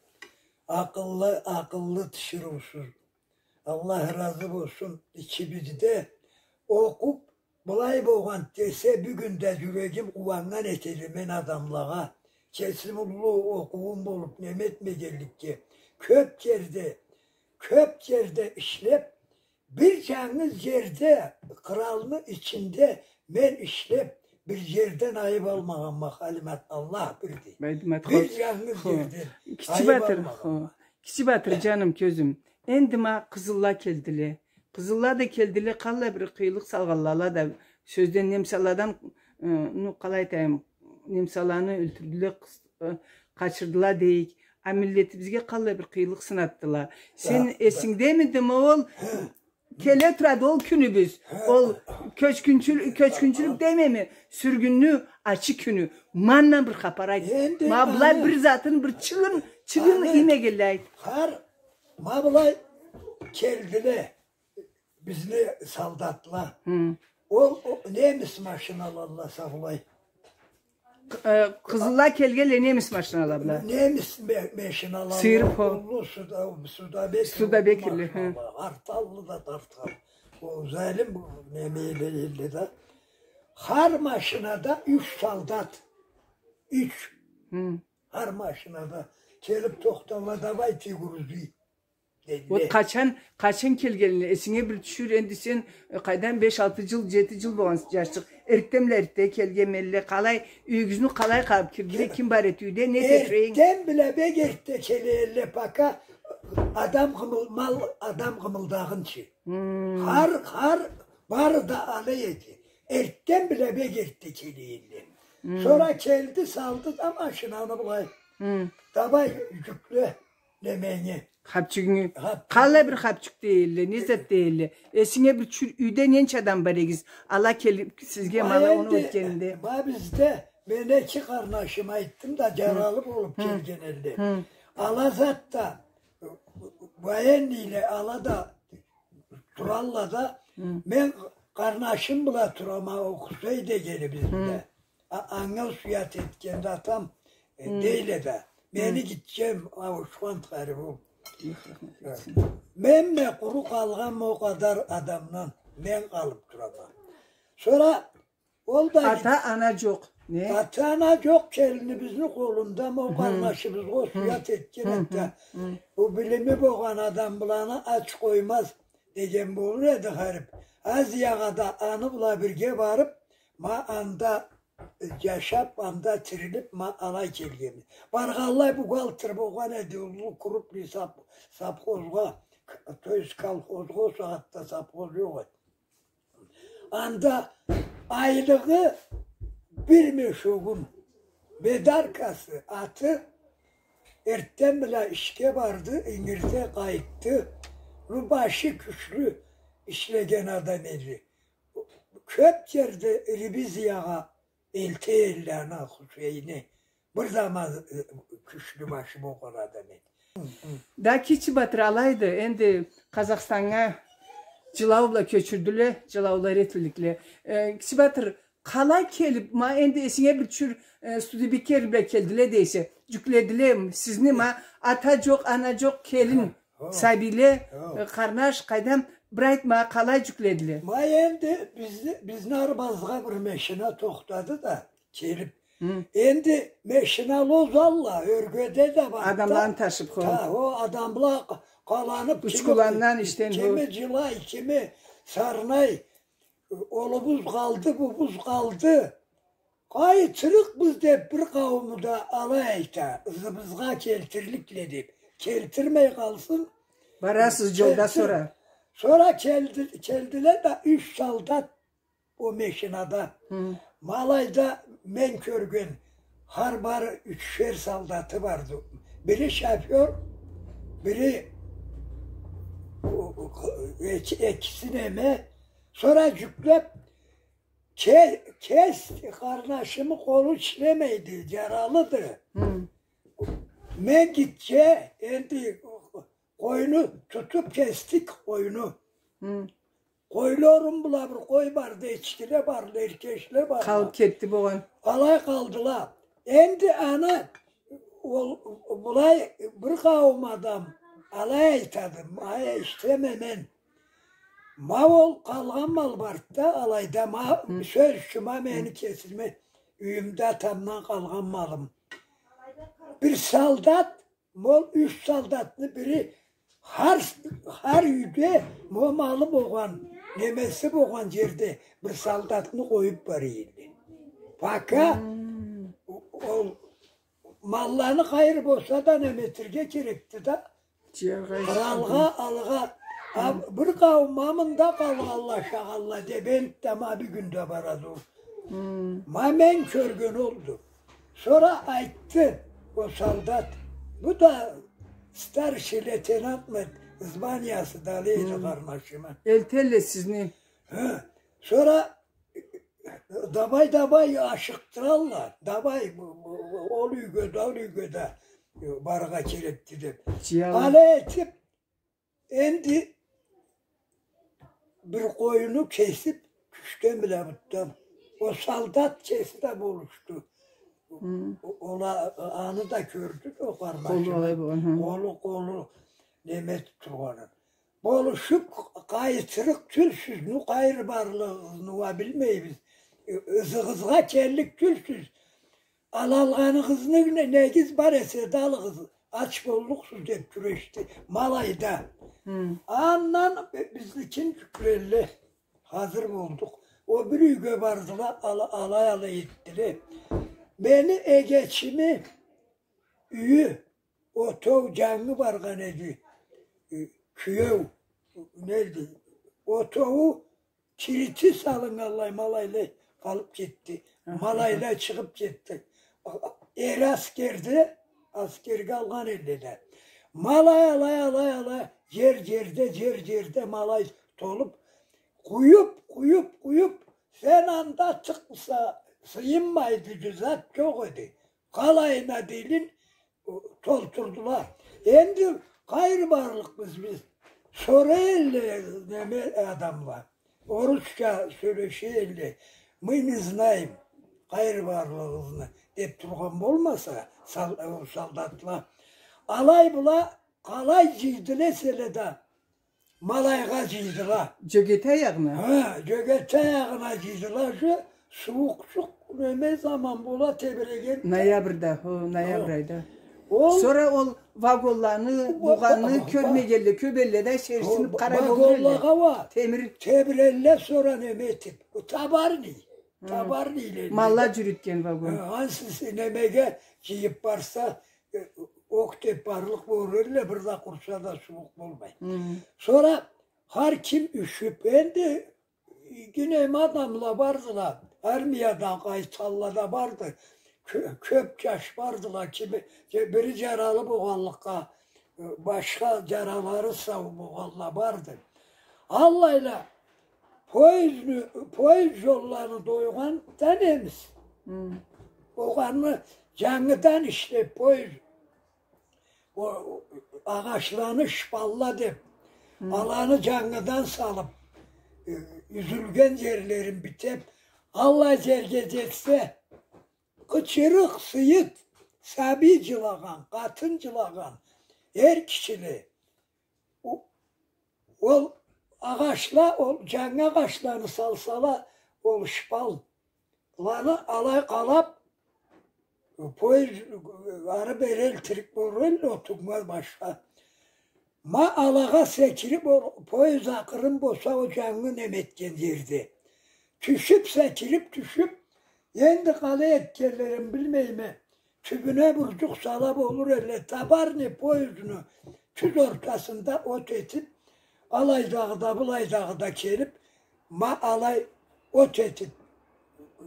акъыллы, акъыллы тиширыусуз. Аллах разы болсун, ичибизде окъуп, былай болгъан десе, бюгюн да джюрегим къууаннган этеди мен адамлагъа. Кесим уллу окъуум болуп, неме этмегенликге. Кёп джерде, кёп джерде ишлеп, бир джангыз джерде, къралны ичинде мен ишлеп, бир джерден айып алмагъанма, Халимат, Аллах бирди. Байдымат, бир джангыз джерден айып алмагъанма. Кичи Батыр, хо. Кичи Батыр, джаным, кёзюм. Энди ма къызылла келдиле. Къызылла да келдиле, къаллай бир къыйынлыкъ салгъанла ала да, сёзден немсаладан, э, ну, къалай айтайым, немсаланы ёлтюрдюле, къыс-, э, къачырдыла дейик. А миллетибизге къаллай бир къыйынлыкъ сынатдыла. Сен эсингдемиди, ма ол келе турады ол кюнюбюз. Ол кёчгюнчюл-, кёчгюнчюлюк демейми, сюргюнню ачы кюню. Мандан бир хапар айт. Ма былай бир затын, бир чыгын, чыгын иймегенлей айт. Хар, ма былай келдиле. Бизни солдатла. Ол, о, немис машиналалла саулай. Къ-, э, къызылла келгенле немис машинала бла. Немис ме-, машинала. Сыйырып, хо. Уллу суда-, Студебекерле, хы. Арталлы да тартхан. Ол залим немеле элле да. Хар машинада юч солдат. Юч. Хы. Хар машинада. Келип тохтала, давайте грузи. Вот къачан, къачан келгенин эсинге бир тюшюр, энди сен, э, къайдан беш, алты джыл, джети джыл болгъан джашчыкъ. Эртден бла эртде келгенмелле, къалай, юйюгюзню къалай къабып кирдиле, ким бар эди юйде, не тетирейин? Эртден бла бек эртде келе элле, пока адам къымыл-, мал, адам къымылдагъынчы. Хар, хар, бары да алай эди. Эртден бла бек эртде келе элле. Сора келди, салды да машинаны былай. Давай, джюкле. Немени? Хапчюгюнгю. Хапчюгюнгю. Къалай бир хапчюк дей элле, не зат дей элле? Эсинге бир тюшюр, юйде ненча адам бар эдигиз? Ала келип сизге мала ону энди ётгенинде. Ма бизде, мен эки къарнашым айтдым да, джаралы болуп келген элле. Ала зат да, военныйле, ала да туралла да, мен къарнашым бла турама, Окусей дегени бизде. А, анга усуят этгенде атам, э, дейле да. Мени гитчем ауушхан харип ол. Аллах рахмат этсин. Мен да къуру къалгъанма о къадар адамдан, мен къалып турама. Сора ол да гит-, ата, ана джокъ. Не? Ата, ана джокъ, келинибизни къолунда, ма о къарнашыбызгъа усуят этген эди да. Бу билими болгъан адам быланы ач къоймаз деген болур эди харип. Азиягъа да аны бла бирге барып, ма анда джашаб, анда тирилиб, ма алай келгенбиз. Баргъанлай бухгалтер болгъан эди, уллу крупный сов-, совхозгъа, к-, то есть колхозгъа, ол сагъатда совхоз джокъ эди. Анда айлыгъы бир мешогун, бедаркасы, аты, эртден бла ишге барды, ингирде къайтды. Бу башы кючлю ишлеген адам эди. Кёб джерде ревизиягъа элте элле ана Хусейни. Бир заман, э, кючлю башы болгъан адам эди. Да, Кичи Батыр, алайды, энди Къазахстаннга джылау бла кёчюрдюле, джылаулары этилдикле. Э, Кичи Батыр, къалай келиб, ма энди эсинге бир чюр, э, Студебеккер бла келдиле дейсе, джюкледилеми сизни, ма ата джокъ, ана джокъ, келин, Хо. Сабийле, Хо. Э, къарнаш, къайдам, бир айт ма, къалай джюкледиле? Ма энди бизни, бизни арбазгъа бир машина тохтады да, келиб. Хы. Энди машиналы озалла, ёргеде да бар да. Адамланы ташыб, хо. Та, хо, адамла къ-, къаланыб, кими, Учкуландан, ишден, хо, кими джылай, кими сарнай. Олубуз къалды, бубуз къалды. Къайтырыкъбыз деб бир къаууму да алай айта, ызыбызгъа келтирликле деб. Келтирмей къалсын. Барасыз джолда. Келтир-, сора. Сора келди, келдиле да юч солдат ол машинада. Хы. Ма алайда мен кёрген, хар бары ючюшер солдаты барды. Бири шофёр, бири, о, о, эки-, экиси неме. Сора джюклеб, Ке-, кес, къарнашымы къолу ишлемейди, джаралыды. Хы. Мен гитче, энди къойну тутуб кесдик, къойну. Хы. Къойларым бла бир къой барды, эчкиле барды, эркечле барды. Къалыб кетди болгъан. Алай къалдыла. Энди аны ол, былай, бир къауум адам алай айтады, ма эшитеме мен. Ма ол къалгъан мал барды да, алайда ма, хы, сёз ючюн, ма мени кесими юйюмде атамдан къалгъан малым. Бир солдат, ма ол юч солдатны бири хар, хар юйде ма ол малы болгъан, немеси болгъан джерде бир солдатны къоюб бара эди. Пока, хы, ол малланы къайры болса да неме этерге керекди да. Джыяргъа. Къыралгъа, алгъа. А, бир къауум ма мында къалгъанла, ашагъанла деб, энтда ма бюгюн да барады ол. Хы. Ма мен кёрген олду. Сора айтды ол солдат. Бу да старший лейтенантмы, званиясы да алай эди, хы, къарнашымы. Элтелле сизни. Хы. Сора Давай, давай, ашыкъдыралла. Давай, бу, бу, бу, ол юйге да, ол юйге да, э, барыргъа керекди деб. Джыялы. Алай этиб, энди бир къойну кесиб, кючден бла бутдан. Ол солдат кеси да болушду. Хы. О-, ола, аны да кёрдю, ол къарнашымы. Къолу алай бу, хы. Къолу, къолу неме этиб тургъанын. Болушуб къайтырыкъ тюлсюз, ну, къайры барлыгъыгъызны уа билмейбиз. Ы-, ызыгъызгъа келлик тюлсюз. Алалгъаныгъызны не-, негиз бар эсе да алыгъыз, ач боллукъсуз деб кюрешди. Ма алайда. Хы. Андан би-, бизникин джюклелле. Хазыр болдукъ. Ол бир юйге бардыла, ала-, алай-алай этдиле. Мени эгечими юйю Отоу джангы баргъан эди. Э, кюеу, неди? Отоуу кирити салыннганлай, ма алайлай къалыб кетди. Аха. Ма алайлай чыгъыб кетди. Эри аскерде, аскерге алгъан эдиле да. Ма алай, алай, алай, алай, джер джерде, джер джерде ма алай толуб, къуюб, къуюб, къуюб, сен анда тыкъмыса, сыйынмайды, джюзат джокъ эди. Къалайына дейин, о, толтурдула. Энди къайры барлыкъбыз биз. Сора элле, неме адамла. Орусча сёлеше элле. Мы не знаем, къайры барлыгъыбызны, деб тургъан болмаса, сол-, о, солдатла. Алай была къалай джыйдыла эселе да, ма алайгъа джыйдыла. Джёгете аягъына? Хы, Джёгете аягъына джыйдыла. Шу сууукъчукъ неме заман бола, тебиреген. Ноябрда, хо, ноябрь айда. Ол... Сора ол вагонланы, бугъаны кёрмегенле, кёб элле да, шеришиниб къарай болур элле. Вагонлагъа уа темир тебирелле, сора неме этиб. Бу товарный. Табар дейле. Малла джюрютген вагон. Хы, ансы немеге джыйыб барса, э, окъ теб барлыкъ болур элле, бир да къурса да сууукъ болмай. Хы. Сора хар ким юшюб, энди иги неме адамла бардыла, армиядан къайтханла да барды. Кё-, кёб джаш бардыла, кими, джа-, бири джаралы болгъанлыкъгъа, э, башха джаралары сау болгъанла барды. Аллайла поездни, поезд джолланы дойгъан да немис. Хы. Огъаны джангыдан ишлеб, поезд, о, агъачланы шпалла деб, хы, аланы джангыдан салыб, э, юзюлген джерлерин битеб, аллай джерге джетсе, къычырыкъ, сыйыт, сабий джылагъан, къатын джылагъан, эр кишиле. О-, ол агъачла, ол джангы агъачланы салсала, ол шпалланы алай къалаб, поезд ары-бери элтирик болур элле, отуннга башха. Ма алагъа секириб, ол поезд акъырын болса, ол джангы неме этген джерде тюшюб, секириб тюшюб, энди къалай этгенлерин билмейме, тюбюне бурджукъ сала болур элле, товарный поездни тюз ортасында от этиб, алайдагъы да, былайдагъы да келиб, ма алай от этиб,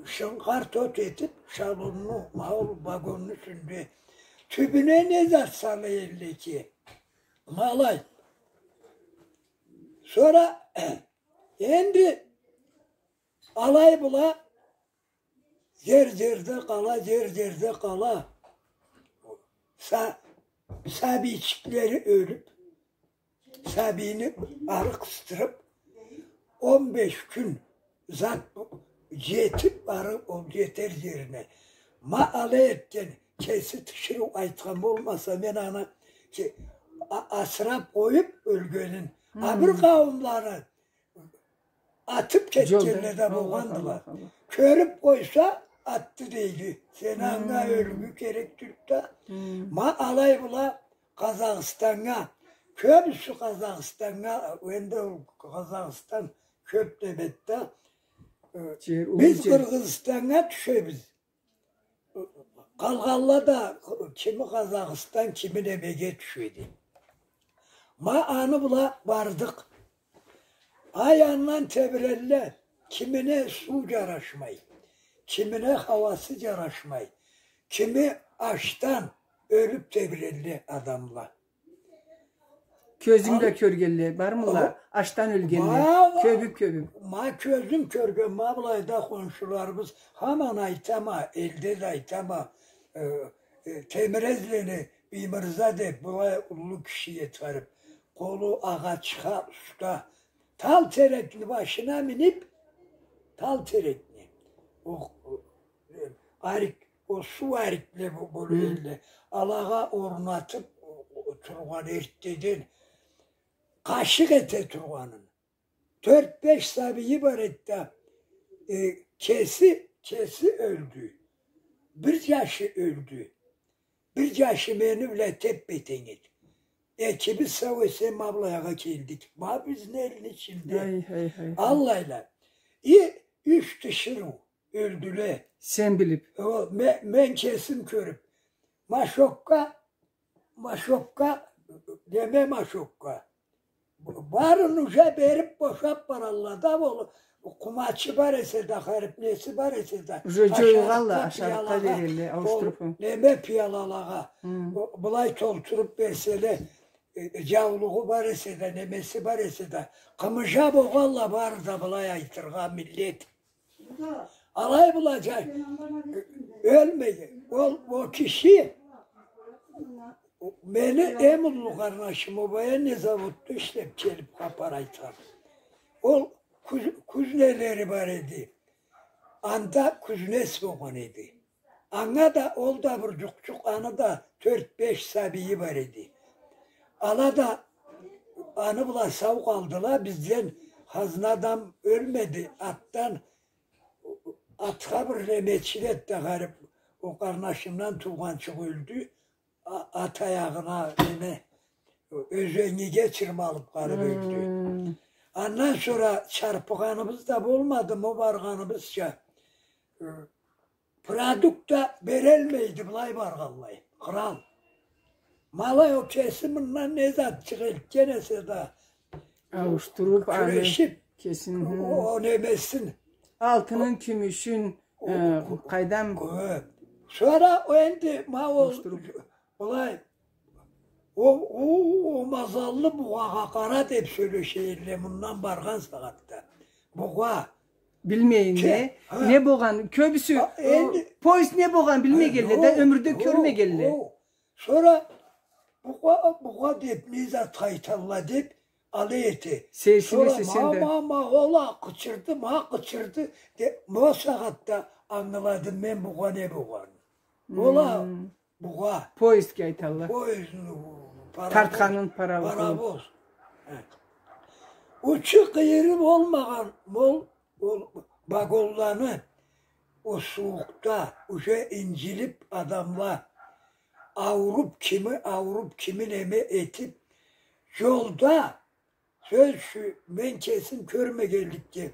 шынкъарт от этиб, шалонну, ма ол вагонну юсюнде тюбюне не зат сала элле экен. Ма алай. Сора энди алай бла джер-джерде къала, джер-джерде къала. Са-, сабийчиклери ёлюб, сабийни ары къысдырыб, он беш кюн зат джетиб, ары ол джетер джерине. Ма алай этген, кеси тиширыу айтхан болмаса, мен аны ке-, а-, асыраб къоюб ёлгенин. А бир къауумланы атыб кетгенле да болгъандыла. Кёрюб къойса, атды дейди. Сени анга ёлгю керек тюлдю да. Ма алай бла Къазахстаннга, кёбюсю Къазахстаннга, энди ол Къазахстан кёб деме да, э, биз Къыргъызстаннга тюшебиз. Къалгъанла да кими Къазахстан, кими немеге тюшеди. Ма аны бла бардыкъ. Ай, андан тебирелле, кимине суу джарашмай, кимине хауасы джарашмай, кими ачдан ёлюб тебирелле адамла. Кёзюнг бла кёргенле бармыла? Ачдан ёлгенле, кёбюб-кёбюб. Ма кёзюм кёрген, ма былайда хоншуларыбыз, хаман айтама, элде да айтама, э, э, Темирезлени Биймырза деб, былай уллу киши эди, къолу агъачха уста. Тал терекни башына миниб, тал терекни, о, о, э, арик, о суу арикле бо-, болур элле. Алагъа орнатыб, о, о, тургъан эртдеден къашыкъ эте тургъанын. Тёрт-беш сабийи бар эди да, э, кеси, кеси ёлдю. Бир джашы ёлдю. Бир джашы мени бла теппе-тенг эди. Экибиз сау-эсен ма былайгъа келдик. Ма бизни элни ичинде. Аллайла. И юч тиширыу ёлдюле. Сен билиб. О, ме-, мен кесим кёрюб. Машокка, машокка, неме машокка. Барын уже бериб бошаб баралла да, ол къумачы бар эсе да, харип неси бар эсе да. Уже джоюгъалла, ашарыкъгъа берелле, ауушдуруб. Неме пиялалагъа. Былай толтуруб берселе, э, джаулугъу бар эсе да, немеси бар эсе да. Къымыжа болгъалла бары да, былай айтыргъа, миллет. Алай бла джа-, ёлмеген. Ол, ол киши, мени эм уллу къарнашым, о военный заводда ишлеб келиб хапар айтхан. Ол куз-, кузнелери бар эди. Анда кузнец болгъан эди. Анга да, ол да бир джукъчукъ, аны да тёрт-беш сабийи бар эди. Ала да аны бла сау къалдыла, бизден хазна адам ёлмеди, атдан Атха бир немечик эди да, харип, о къарнашымдан туугъанчыкъ ёлдю. А-, ат аягъына неме, ёзеннге чырмалып къалып ёлдю. Хы. Андан сора чарпыгъаныбыз да болмады, ма баргъаныбызча. э, продукт да берелмейди былай баргъанлай, кърал. Ма алай о кеси мындан не затчыкъ элтген эсе да, ауушдуруб, аны кюрешиб, кесин, хы, о, о немесин. Алтынын, кюмюшюн, э, къайдам. Э, сора о энди ма ол былай, о, о, о мазаллы бугъагъа къара деб сёлеше элле мындан баргъан сагъатда. Бугъа. Билмейин, не, не богъан, кёбюсю, поезд не богъан билмегелле да, ёмюрде кёрмегелле. Сора бугъа, бугъа деб, не зат айталла деб, алай эте. Сейирсинесе сен да. Ма, ма, ма, ол а къычырды, ма къычырды деб, ма о сагъатда ангыладым мен бугъа не богъанын. Ол а бугъа. Поездге айталла. Поездни, паровоз. Тартханын, паровоз. Паровоз. Хы. Учу-къыйыры болмагъан, ол, ол вагонланы о сууукъда уже инджилиб адамла, ауруб кими, ауруб кими неме этиб, джолда Сёз ючюн, мен кесим кёрмегенликге,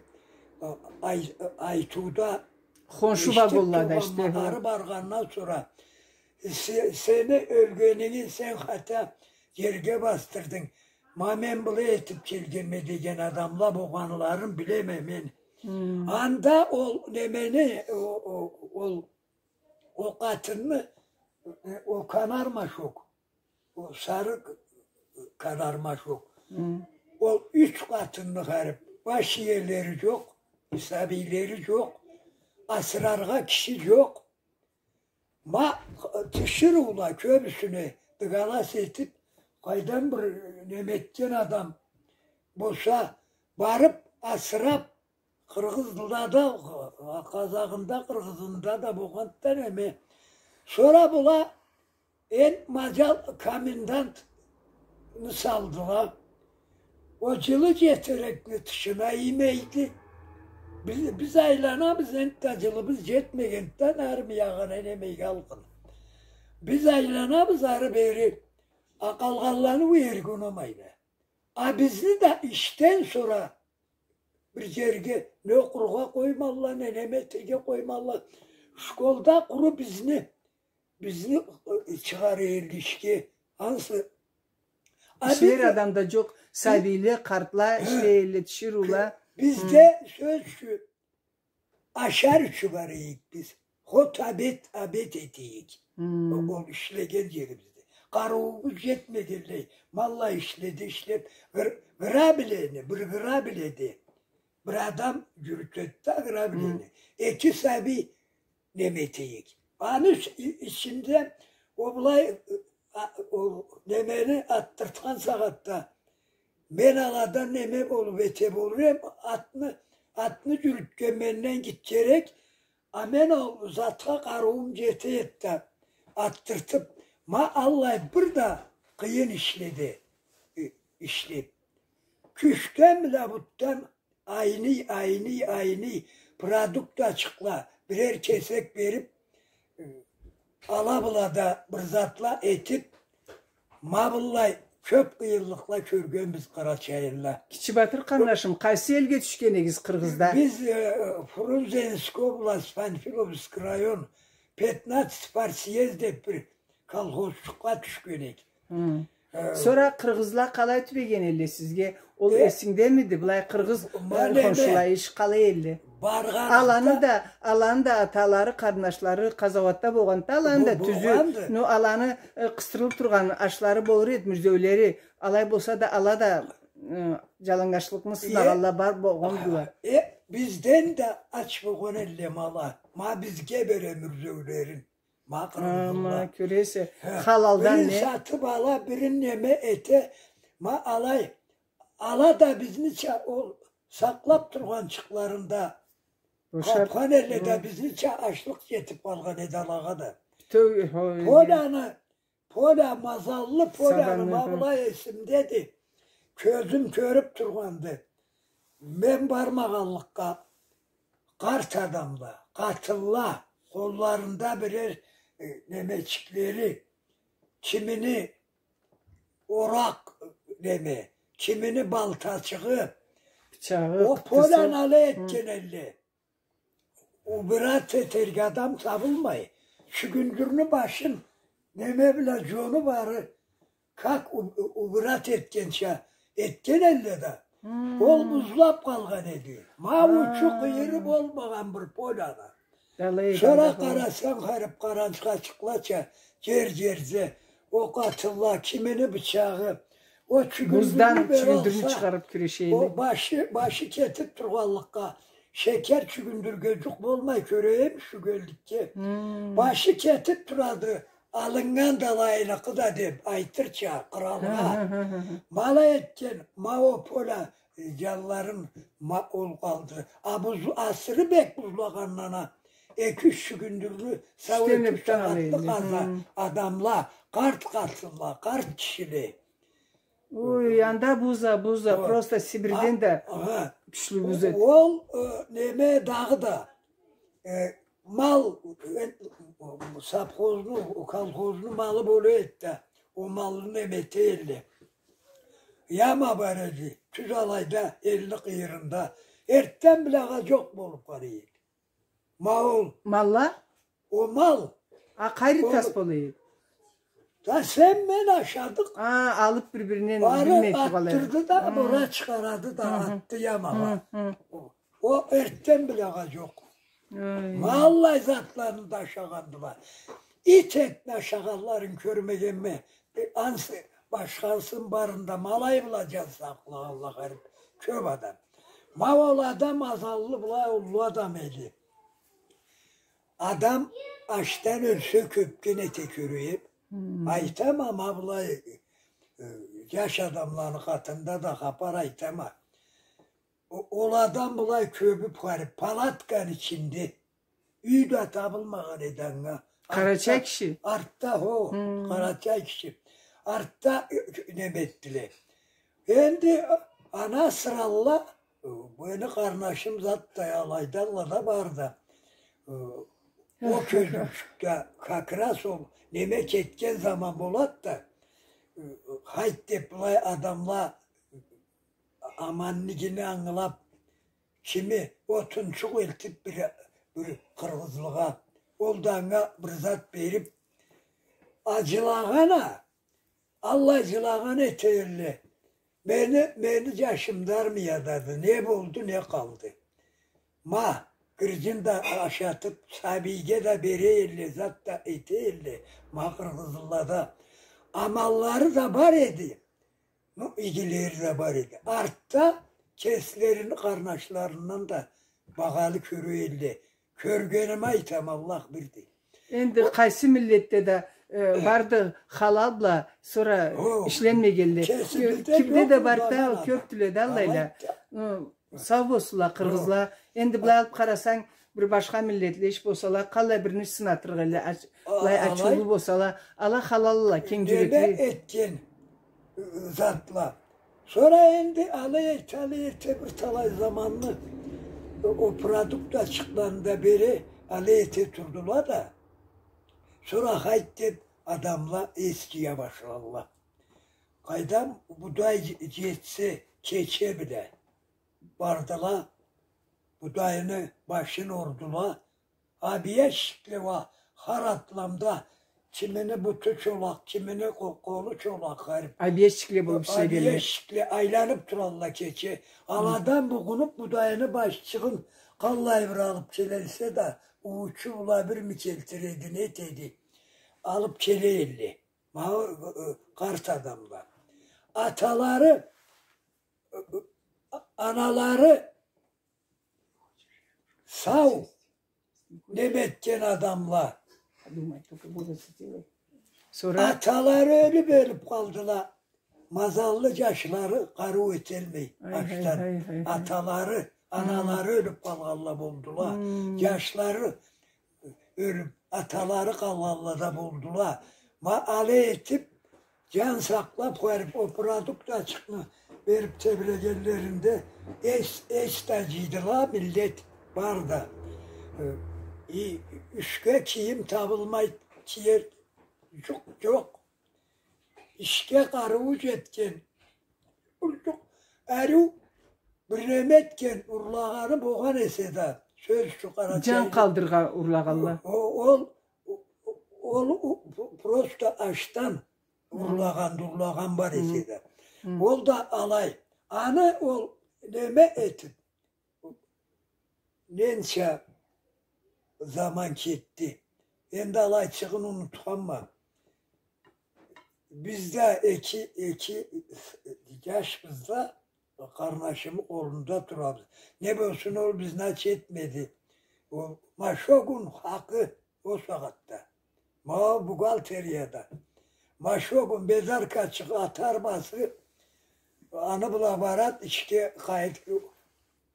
а, ай-, айтыуда, хоншу вагонлада эшитиб тургъанма, ары баргъандан сора, се-, сени ёлгенинги сен хата джерге басдырдынг. Ма мен былай этиб келгенме деген адамла болгъанларын билеме мен. Анда ол немени, о, о, ол, о къатынны, э, о канармашок. Ол сары к-, канармашок. Ол юч къатынны харип, баш иелери джокъ, сабийлери джокъ, асыраргъа киши джокъ. Ма, тиширыула кёбюсюне дыгалас этип, къайдан бир неме этген адам болса, барып асырап, Къыргъызлада, къазагъында, къыргъызында да болгъанды неме. Сора была эн маджал комендантны салдыла. О джылы джетерекни тышына иймейди. Биз, биз айланабыз, энтда джылыбыз джетмегенден армиягъа немеге алгъын. Биз айланабыз ары-бери, а къалгъанланы уа эрге унамайла. А бизни да ишден сора бир джерге не окъургъа къоймайла, не неме этерге къоймайла. Школда къуру бизни, бизни, э, чыгъара элле ишге. Ансы. А ишлер бизни адам да джокъ, сабийле, къартла ишлей элле, тиширыула. Бизде сёз ючюн, ашар ючюн бара эдик биз. Хоть обед, обед эте эдик. Ол ишлеген джерибизде. Къарыуубуз джетмегенлей, ма алай ишледи, ишлеп, гр-, грабляны, бир грабляды. Бир адам джюрютеди да грабляны. Эки сабий неме эте эдик. Аны ич-, и-, ичинде ол былай, а, ол немени атдыртхан сагъатда, мен аладан неме болуп эте болур эм, атны, атны джюрютген менден гитчерек, а мен ол затха къарыуум джете эди да, атдыртып, ма аллай бир да къыйын ишледи, и-, ишлеп. Кючден бла бутдан айный, айный, айный, продуктачыкъла, бирер кесек берип, ала-была да бир затла этип, ма быллай кёп къыйынлыкъла кёргенбиз, къарачайлыла. Кичи Батыр къарнашым, къайсы элге тюшген эдигиз Къыргъызда? Биз, э, Фрунзенская область, Панфиловский район, пятнадцать партсъезд деп бир колхозчукъгъа тюшген эдик. Хы. Э, сора къыргъызла къалай тюбеген элле сизге? Ол, э, эсингдемиди? Былай къыргъыз, э, хоншулайыш къалай элле? Аланы да, аланы да аталары, къарнашлары къазауатда болгъанды, аланы да тюзю. Но аланы, э, къысдырылып тургъан ашлары болур эди, мюрзеулери. Алай болса да, ала да, э, джалангачлыкъны сынагъанла бар болгъандыла. Э, бизден да ач болгъан элле ма ала. Ма бизге бере мюрзеулерин. Ма къыргъызла. Ма, кёресе, халалдан не? Бирин сатып ала, бирин неме эте. Ма алай, ала да бизнича ол сакълап тургъанчыкъларында, къапхан элле да бизнича ачлыкъ джетип къалгъан эди алагъа да. Поляны, Поля, мазаллы Поляны, ма былай эсимдеди. Кёзюм кёрюп тургъанды. Мен бармагъанлыкъгъа, къарт адамла, къатынла, къолларында бирер, э, немечиклери, кимини оракъ, неме, кимини балтачыгъы, бычагъы, о къытысы. Поляны алай этген элле. убирать этерге адам табылмай. Чюгюндюрню башын неме бла джону бары как у-, у-, убирать этгенча этген элле да. Ол бузлап къалгъан эди. Ма учу къыйыры болмагъан бир поляда. Сора къарасанг, харип, къаранчыкъ ачыкълача, джер-джерде, о къатынла, кимини бычагъы, о чюгюндюрню чыгъарып кюреше эди. Буздан чюгюндюрню чыгъарып кюреше эди. О башы, башы кетип тургъанлыкъгъа, шекер чюгюндюрге джукъ болмай кёрейим шу гёллюкге. Башы кетип турады, алыннган да алайныкъы да деп айтырча, къралгъа. Ма алай этген, ма о поля джанларын ма ол къалды. А бузу-, асыры бек бузлагъандан а, эки-юч чюгюндюрню сау эки-юч атлы къаза адамла, къарт къатынла, къарт кишиле. Ой, анда буз а, буз а, просто Сибирден да кючлю буз эди. Ол, э, неме дагъыда, э, мал, э, совхозну, колхозну малы бола эди да, о малны неме эте элле. Яма бар эди, тюз алайда, элни къыйырында. Эртден бла джокъ болуп къала эди. Ма ол. Малла? О мал. А къайры тас бола эди? Да сен мен ашадыкъ. А, алып бир-биринден билмей тургъанлай. Бары атдырды да, бора чыгъарады да, атды ямагъа. О эртден бла джокъ. Ма аллай затланы да ашагъандыла. Ит этни ашагъанларын кёрмегенме. Э, ансы, башхасын барында ма алай бла джан сакълагъанла харип, кёп адам. Ма ол адам азаллы былай уллу адам эди. Адам ачдан ёлсе, кёпге нете кёрейим. Айтама, ма былай, э, джаш адамланы хакъында да хапар айтама. О-, ол адам былай кёбюп харип, палатканы ичинде. Юй да табылмагъан эди анга. Къарачай киши? Артда, хо, къарачай киши. Артда, э, неме этдиле. Энди ана сыралла, э, мени къарнашым зат да алайдалла да барды. Э, о кёзюучюкде как раз ол неме кетген заман болад да, э, хайт деп былай адамла аманлыгъыны ангылап, кими отунчукъ элтип бир, бир къыргъызлыгъа, ол да анга бир зат берип, аджылагъан а, аллай аджылагъан эте элле. Мени, мени джашым да армиядады, не болду, не къалды. Ма, гырджын да ашатып, сабийге да бере элле, зат да эте элле, ма къыргъызлада. Аманлары да бар эди. Ну, игилери да бар эди. Артда кеслерини къарнашларындан да багъалы кёре элле. Кёргеними айтама, Аллах бирди. Энди къайсы миллетде да, э, барды халал бла, сора ишленмегенле. Кимде да барды, кёпдюле да аллайла. Сау болсунла, къыргъызла. Энди былай алып къарасанг, бир башха миллетле иш болсала, къаллай бирини сынатырыкъ элле, ач-, былай ачыулу болсала, ала халалла, кенг джюрекли. Неме этген, ы, затла. Сора энди алай эте, алай эте бир талай заманны, о, продукт ачыкъланында бери алай эте турдула да. Сора хайт деп адамла эс джыя башладыла. Къайдам, будай дж-, джетсе, кече бла бардыла, будайны башын ордула. Объездчикле уа хар атламда, кимини буту чолакъ, кимини къо-, къолу чолакъ харип. Объездчикле болуп ишлегенле. Объездчикле айланып туралла кече. Аладан бугъунуп будайны башчыгъын къаллай бир алып келе эсе да, уучу бла бирми келтиреди, нетеди. Алып келе элле. Ма, ы, ы, къарт адамла. Аталары, ы, ы, а-, аналары сау, неме этген адамла. Сора? Аталары ёлюп, ёлюп къалдыла. Мазаллы джашлары къарыу этелмей ачдан. Аталары, аналары ёлюп къалгъанла болдула. Джашлары ёлюп, аталары къалгъанла да болдула. Ма алай этип, джан сакълап къоюп, о продукт ачыкъны берип тебрегенлеринде эс, эс да джыйдыла, миллет бар да. Э, и, юшге кийим табылмай, киер джукъ, джокъ. Ишге къарыуу джетген, ул джукъ, ариу бир неме этген, урлагъаны болгъан эсе да, Сёз ючюн, къарачайлы. Джан къалдырыргъа урлагъанла. О, ол, ол, ол, о, просто ачдан урлагъан, урлагъан бар эсе да. Ол да алай. Аны ол неме этип, ненча заман кетди. Энди алайчыгъын унутханма. Биз да эки, эки джашбыз да, къарнашымы къолунда турабыз. Не болсун, ол бизни ач этмеди. Ол Машогун хакъы о сагъатда. Ма бухгалтерияда. Машогун бедаркачыкъ ат арбасы, аны бла барад, ишге къайт-,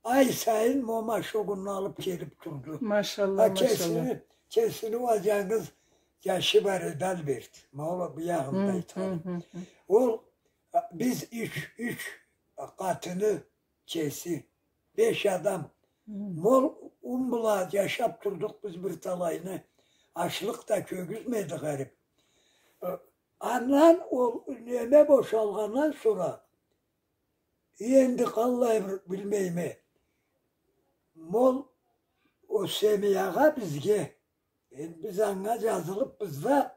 ай сайын ма Машогунну алып келип турду. Машалла, а, машалла. Кесини, кесини уа джангыз джашы бар эди, Альберт. Ма ол биягъында айтхан. Ол, а, биз юч, юч къатыны кеси, беш адам. Мол ун бла джашап турдукъ биз бир талайны. Ачлыкъ да кёргюзмеди гъарип. Э, андан ол неме бошалгъандан сора, энди къаллай бир билмейме. Мол о семьягъа бизге, энди биз анга джазылыпбыз да,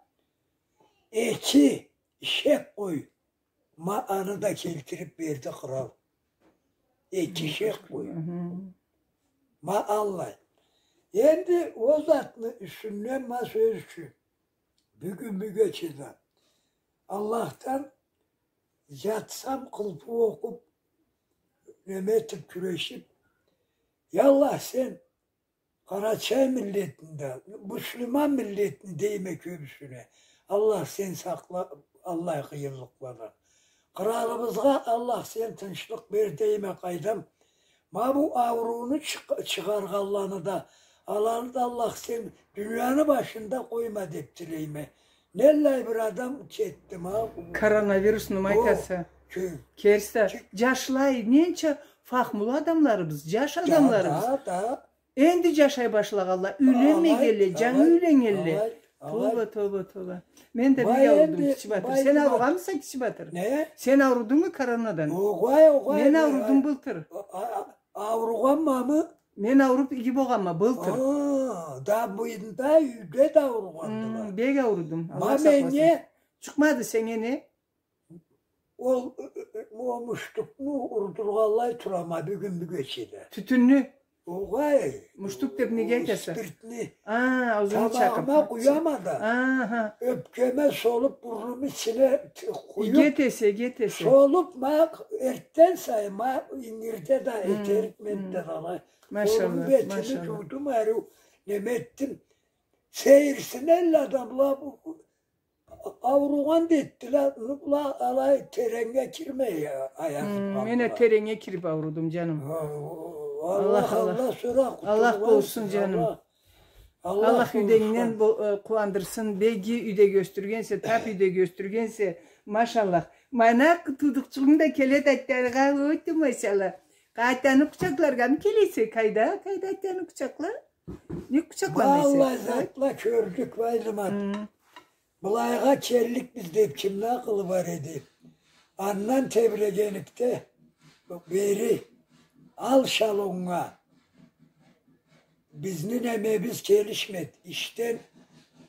эки ишек къой. Ма аны да келтирип берди кърал. Эки ишек къой. Ма аллай. Энди ол затны юсюнден ма сёз ючюн. Бюгюн бюгече да Аллахдан джатсам, къулпу окъуп, неме этип, кюрешип, я Аллах, сен Къарачай миллетни да, муслиман миллетни дейме кёбюсюне. Аллах сен сакъла, аллай къыйынлыкъладан. Къралыбызгъа Аллах сен тынчлыкъ бер дейме, къайдам. Ма бу аурууну чыкъ-, чыгъаргъанланы да, аланы да Аллах сен дунияны башында къойма деп тилейме. Неллай бир адам кетди ма. Коронавирусну, ма айтаса. Керти да. Джашлай, ненча фахмулу адамларыбыз, джаш адамларыбыз. Да, да. Энди джашай башлагъанла, юйленмегенле, джангы юйленнгенле. Алай, алай. Тоба, тоба, тоба. Мен да бек аурудум, Кичи Батыр. Сен ауругъанмыса, Кичи Батыр? Не? Сен аурудунгму коронадан? Огъай, огъай. Мен аурудум былтыр. Ауругъанмамы? Мен ауруп иги богъанма былтыр. А, да мында юйде да ауругъандыла. Бек аурудум. Аллах сакъласын. Чыкъмады сеннге не? Ол, э, э, о муштукну урдургъанлай турама бюгюн бюгече да. Тютюнню? Огъай. Муштук деп неге айтаса? Спиртни. А, аузуну чакъып. Тамагъыма къуяма да. Аха. Ёпкеме солуп, бурнуму ичине къуюп. Иги этесе, иги этесе. Солуп, ма эртден сайын, ма ингирде да этерик мен да алай. Машалла, машалла. Солуп, бетими джуудум, ариу неме этдим. Сейирсинелле адамла бу Ауругъан да этдиле, ла, алай тереннге кирмей, а-, аязып къалдыла. Мен а тереннге кирип аурудум, джаным. Аллах, Аллах. Аллах болсун, джаным. Аллах юйдегингден къууандырсын, беги юйдеги ёсдюргенсе, тап юйдеги ёсдюргенсе, машаллах. Мана туудукъчугъунг да келеди атянгыгъа, ой, машаллах. Атянгы къучакъларгъамы келесе, къайда, къайда атянгы къучакъла? Не къучакъламайса? Аллай затла кёрдюк, Байлымат. Былайгъа келликбиз деп кимни акъылы бар эди? Андан тебрегеникде бери ал шалоннга бизни немебиз келишмеди. Ишден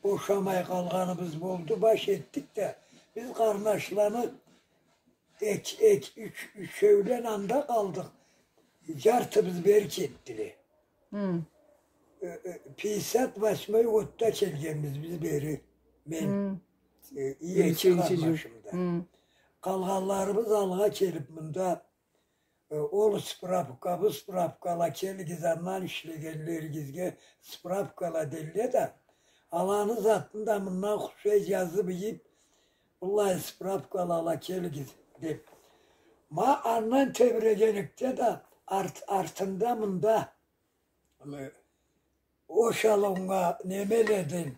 бошамай къалгъаныбыз болду, баш этдик да, биз къарнашланы эк-, эк-, юч-, ючеулен анда къалдыкъ. Джартыбыз бери кетдиле. Э, э, пятьдесят восьмой годда келгенбиз биз бери. Мен, э, эки къарнашым да. Къалгъанларыбыз алгъа келип мында, э, ол справка, бу справкала келигиз, андан ишлегенлеригизге справкала делле да, аланы затын да мындан хусей джазып ийип, быллай справкала ала келигиз деп. Ма андан тебрегеникде да арт-, артында мында, э, о шалоннга немеледен,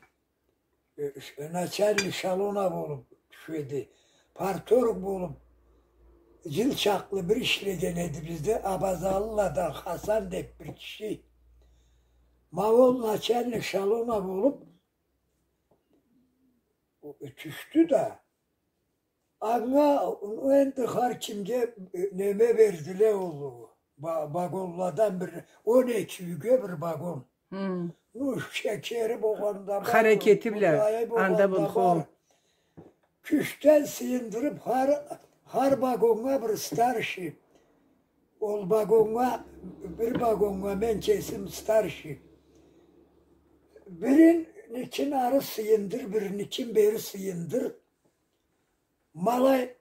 э, ш-, начальник шалона болуп тюшеди. Парторг болуп, джыл чакълы бир ишлеген эди бизде, Абазалыладан Хасан деп бир киши. Ма ол начальник шалона болуп, тюшдю да, анга, ну, энди хар кимге, э, неме бердиле, ол, Ва-, вагонладан бир, он эки юйге бир вагон. Хы. Ну, шекери болгъанда бар, харекети бла, былайы анда болгъанда бул, хо, бар. Кючден сыйындырып, хар, хар вагоннга бир старший. Ол вагоннга, бир вагоннга мен кесим старший. Бириникин ары сыйындыр, бириникин бери сыйындыр. Ма алай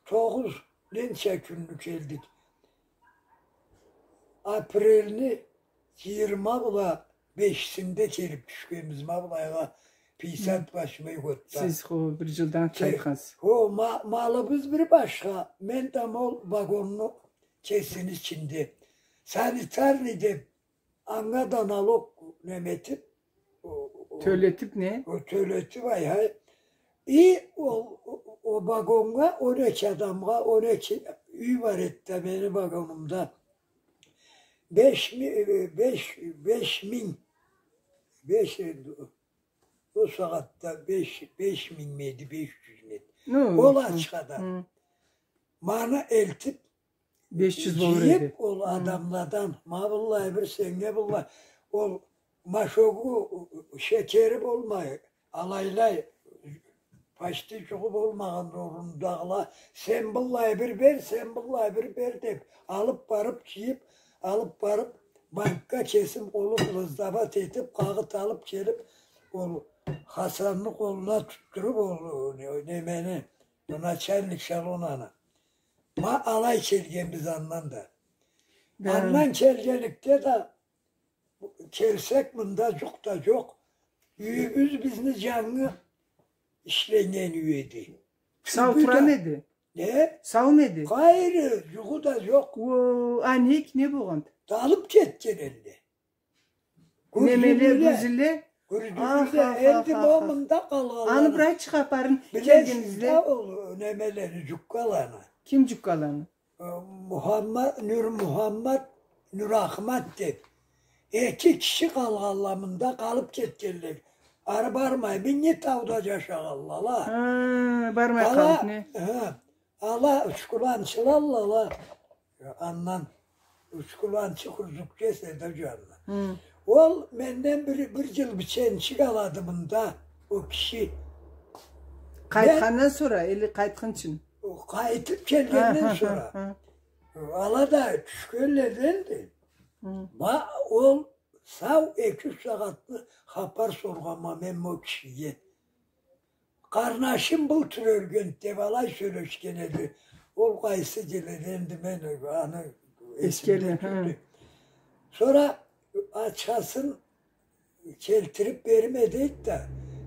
тогъуз ненча кюнню келдик. Апрельни джыйырма бла бешисинде келип тюшгенбиз ма былайгъа, пятьдесят восьмой годда. Сиз, хо, бир джылдан къайтхансыз. Хо, ма-, малыбыз бир башха, мен да ма ол вагонну кесини ичинде. Санитарный деп, анга да налог неме этип, о, о, тёлетип не? О, тёлетип, ай, ай. И ол, о, о вагоннга он эки адамгъа, он эки юй бар эди да мени вагонумда. Беш ми-, э, беш, беш минг, беш, э, о сагъатда беш, беш мингми эди, беш джюзмю эди? Ну, ол, хы, ачхада. Хы. Маны элтип, беш джюз болур эди. Джыйып ол, хы, адамладан, ма быллай бир сеннге быллай, ол машогу, шекери болмай, алайлай, почти джугъу болмагъан орнундагъыла, сен быллай бир бер, сен быллай бир бер деп, алып барып, джыйып, алып барып, банкга кесим къолум бла сдавать этип, къагъыт алып келип, ол Хасанны къолуна тутдуруп, ол, не-, немени, начальник шалонаны. Ма алай келгенбиз андан да. Да. Андан келгенликде да, келсек, мында джукъ да джокъ. Юйюбюз бизни джангы ишленнген юй эди. Сау туран эди? Не? Сауму эди? Къайры, джугъу да джокъ. О, а, нек, не болгъанды? Далып кетген энди. Немеле, гюрзюле. Гюрзюле. Гюрзюле. Ах, ах, ах, ах. Энди ма мында къалгъанланы. Аны бир айтчы хапарын, билесиз да ол немелени, джуккаланы. Ким джуккаланы? Э, Мухаммад, Нюр Мухаммад, Нюр Ахмат деп. Эки киши къалгъанла мында, къалып кетгенле. Ары бармай, Минги тауда джашагъанла ала. Хы, бармай къалып, не? Хы. Ала учкуланчыла ала, ала. Андан учкуланчы, хурзукчу эсе да джанына. Хы. Ол менден бир, бир джыл биченчик алады мында, о киши. Къайтхандан сора, или къайтхынчын? Къайтып келгенден сора. Ха, ха, ха, ха. Ала да тюшгенледенди. Хы. Ма ол сау эки-юч сагъатны хапар соргъанма мен ма о кишиге. Къарнашым былтыр ёлгенди деп алай сёлешген эди. Ол къайсы джыл эди, энди мен аны эсимден кетди. Сора ачхасын келтирип берме дейди да,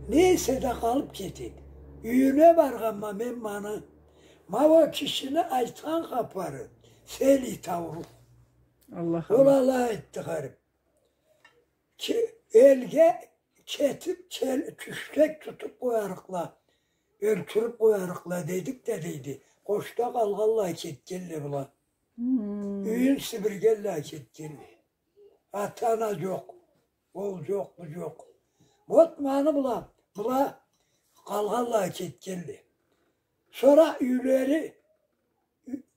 не эсе да къалып кетеди. Юйюне баргъанма мен ма аны. Ма о кишини айтхан хапары, сели таурукъ. Аллах, Аллах. Ол алай айтды, харип. Че-, элге кетип, чел-, тюшсек, тутуп къоярыкъла, ёлтюрюп къоярыкъла дедик да, дейди. Къошда къалгъанла, кетгенле была. Хм. Юйюн сибиргенле, кетгенле. Ата-ана джокъ, ол джокъ, бу джокъ. Вот ма аны была, была къалгъанла, кетгенле. Сора юйлери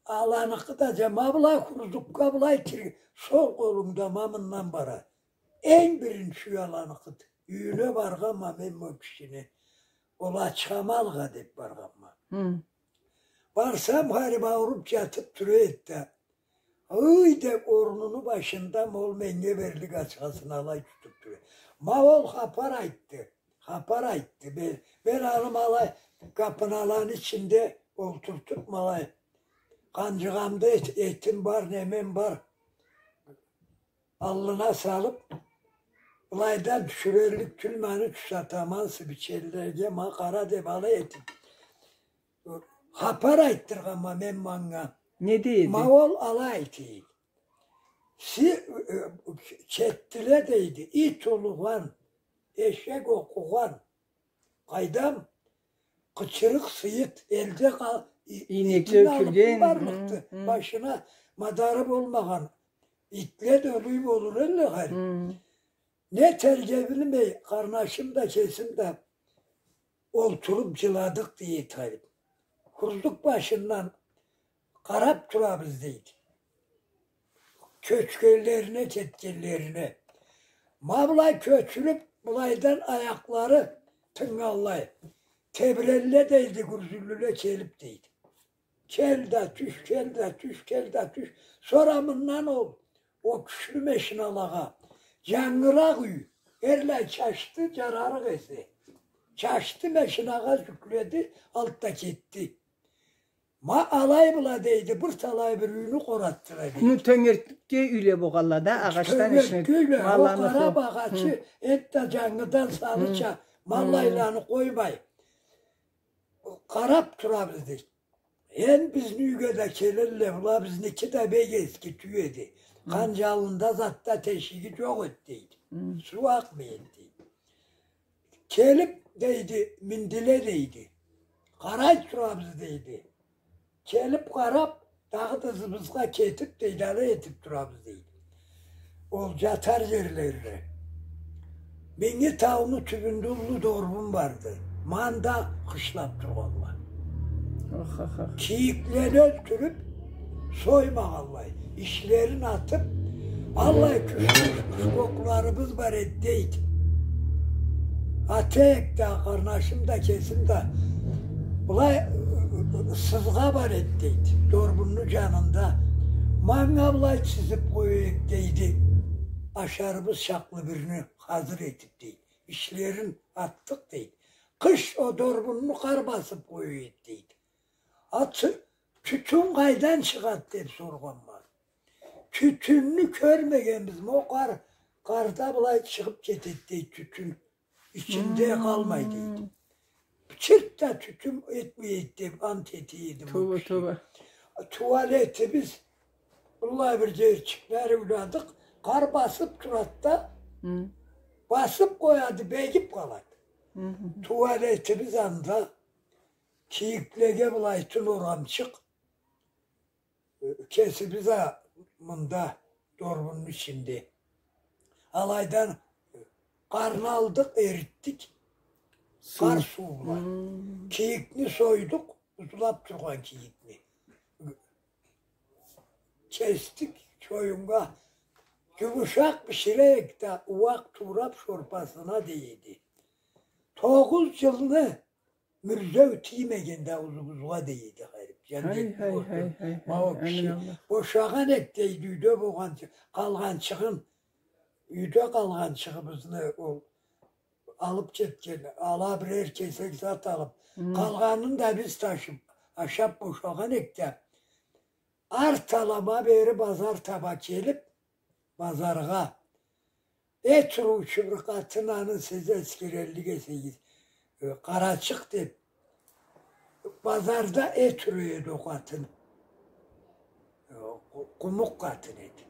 аланыкъы да джама былай, хурзукга былай кир-, сол къолумда ма мындан бара. Энг биринчи юй аланыкъыды. Юйюне баргъанма мен ма о кишини. Ол ачхамы алгъа деп баргъанма. Хы. Барсам, харип ауруп джатып тура эди да. Ый деп орнуну башында ма ол меннге берлик ачхасын алай тутуп тура. Ма ол хапар айтды. Хапар айтды. Мен, мен аны ма алай капыналаны ичинде олтуртуп ма алай. Къанджыгъамда эт-, этим бар, немем бар. Аллына салып, былайдан тюшюрерлик тюлмени тюшатама ансы бичеллеге, ма къара деп алай этип. Хапар айтдыргъанма мен ма анга. Не дей эди? Ма ол алай эди. Си-, э, э, четдиле дейди. Ит улугъан, эшек окъугъан. Къайдам, къычырыкъ сыйыт, элде къа-, и-, ийнекле итин алып ёлтюрген, барлыкъды. Хы, хы. Башына мадары болмагъан итле да ёлюй болур элле, харип. Хы. Не этерге билмей, къарнашым да, кесим да олтуруп джыладыкъ, дейди, харип. Хурзук башындан къарап турабыз, дейди. кёчгенлерине, кетгенлерине. Ма былай кёчюрюп, былайдан аякълары тыннганлай. Тебирелле, дейди, гюрзюллюле келип, дейди. Кел да тюш, кел да тюш, кел да тюш. Сора мындан ол, о кючлю машиналагъа, джангыракъ юй, эрлай чачды, джарарыкъ эсе. Чачды, машинагъа джюкледи, алды да кетди. Ма алай бла, дейди, бир талай бир юйню къоратдыла, дейди. Ну, тёнгертге юйле болгъанла да, агъачдан ишленген. Тёнгертге юйле, о къарап агъачы, энтда джангыдан салыча, ма алайланы къоймай. Къарап турабыз, дейди. Энди бизни юйге да келелле, была, бизники да бек эски тюй эди. Хы. Къанджалында затда тешиги джокъ эди, дейди. Хы. Суу акъмай эди, дейди. Келип, дейди, миндиле, дейди. Къарай турабыз, дейди. Келип къарап, дагъыда ызыбызгъа кетип, дейди, алай этип турабыз, дейди. Ол джатар джерлеринде. Минги тауну тюбюнде уллу дорбун барды. Ма анда къышлап тургъанла. Ох, ох, ох. Кийиклени ёлтюрюп, соймагъанлай, ичлерин атып, аллай кючлю шкокларыбыз бар эди, дейди. Атайыкъ да, къарнашым да, кесим да. Былай, ы, ы, ы, сызгъа бар эди, дейди, дорбунну джанында. Ма анга былай тизип къоя эдик, дейди. Ашарыбыз чакълы бирни хазыр этип, дейди. Ичлерин атдыкъ, дейди. Къыш о дорбунну къар басып къоя эди, дейди. А тю-, тютюн къайдан чыгъады деп соргъанма. Тютюнню кёрмегенбиз, ма о къар, къарда былай чыгъып кетеди, дейди, тютюн. Ичинде къалмай, дейди. Чырт да тютюн этмей эди деп ант эте эдим о кишиге. Тоба, тоба. Туалетибиз быллай бир джерчикле ариуладыкъ, къар басып турады да, басып къояды, бегип къалады. Туалетибиз анда, кийиклеге былайтын орамчыкъ, кесибиз а мында, дорбунну ичинде. Алайдан къарны алдыкъ, эритдик. Къар суу бла. Кийикни сойдукъ, бузулап тургъан кийикни. Кесдик чоюннга. Джумушакъ биширейик да, ууакъ туурап шорпасына, дей эди. Тогъуз джылны мюрзеу тиймегенди аузубузгъа, дей эди, харип. Джаннетли болсун. Ма о киши. Бошагъан эк, дейди, юйде болгъан, къалгъанчыгъын, юйде къалгъанчыгъыбызны ол алып кетген, ала бирер кесек зат алып, къалгъанын да биз ташып, ашап бошагъан эк да. Арт алама бери базар таба келип, базаргъа. Эт уруучу бир къатын, аны сиз эсгереллик эсегиз, э, Къарачыкъ деп. Базарда эт ура эди о къатын. Э, къу-, къумукъ къатын эди.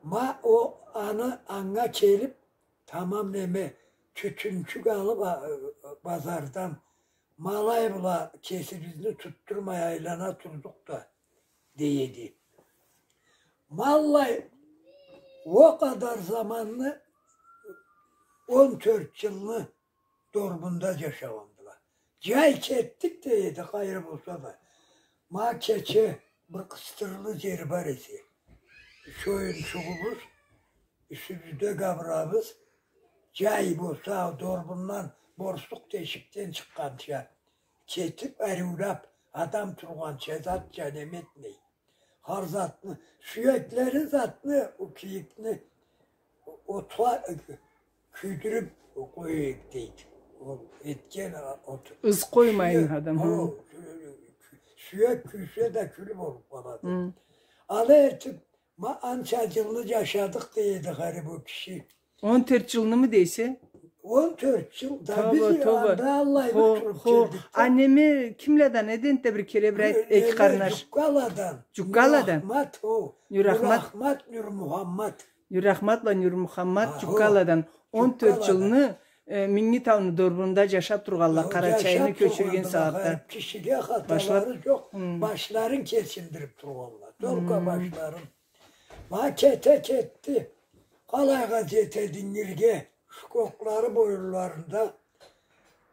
Ма о аны анга келип, тамам неме, тютюнчюк алып, а, э, базардан, ма алай бла кесибизни тутдурмай айлана турдукъ да, дей эди. Ма алай о къадар заманны, он тёрт джылны Дорбунда джашагъандыла. Джай кетдик, дей эди, къайры болса да. Ма кече бир къыстырылы джер бар эсе, чоюнчугъубуз, юсюбюзде габырабыз, джай болса, дорбундан борсукъ тешикден чыкъгъанча, кетип, ариулап, адам тургъанча, затча неме этмей. Хар затны, сюеклери затны, о кийикни отха, э, кюйдюрюп къоя эдик, дейди. Ол этген, а, от. Из къоймайын адам, хы. О, сюек кюйсе да кюл болуп къалады. Хы. Алай этип, ма, анча джылны джашадыкъ, дей эди харип о киши. Он тёрт джылнымы дейсе? Он тёрт джыл да. Тоба, биз тоба. Анда аллай бир туруп келдик да. А неме, кимладан эди энтда, бир кере бир айт, эки къарнаш? Джуккаладан. Джуккаладан? Нюрахмат, хо. Нюрахмат. Нюрахмат, Нюрмухаммат. Нюрахмат бла Нюрмухаммат, а, хо. Джуккаладан. Он тёрт джылны, э, Минги тауну дорбунда джашап тургъанла, Къарачайны кёчюрген сагъатда. Кишиге хаталары джокъ, башларын кечиндирип тургъанла. Только башларын. Ма кете кетди. Къалайгъа джетеди ингирге, шкоклары боюнларында.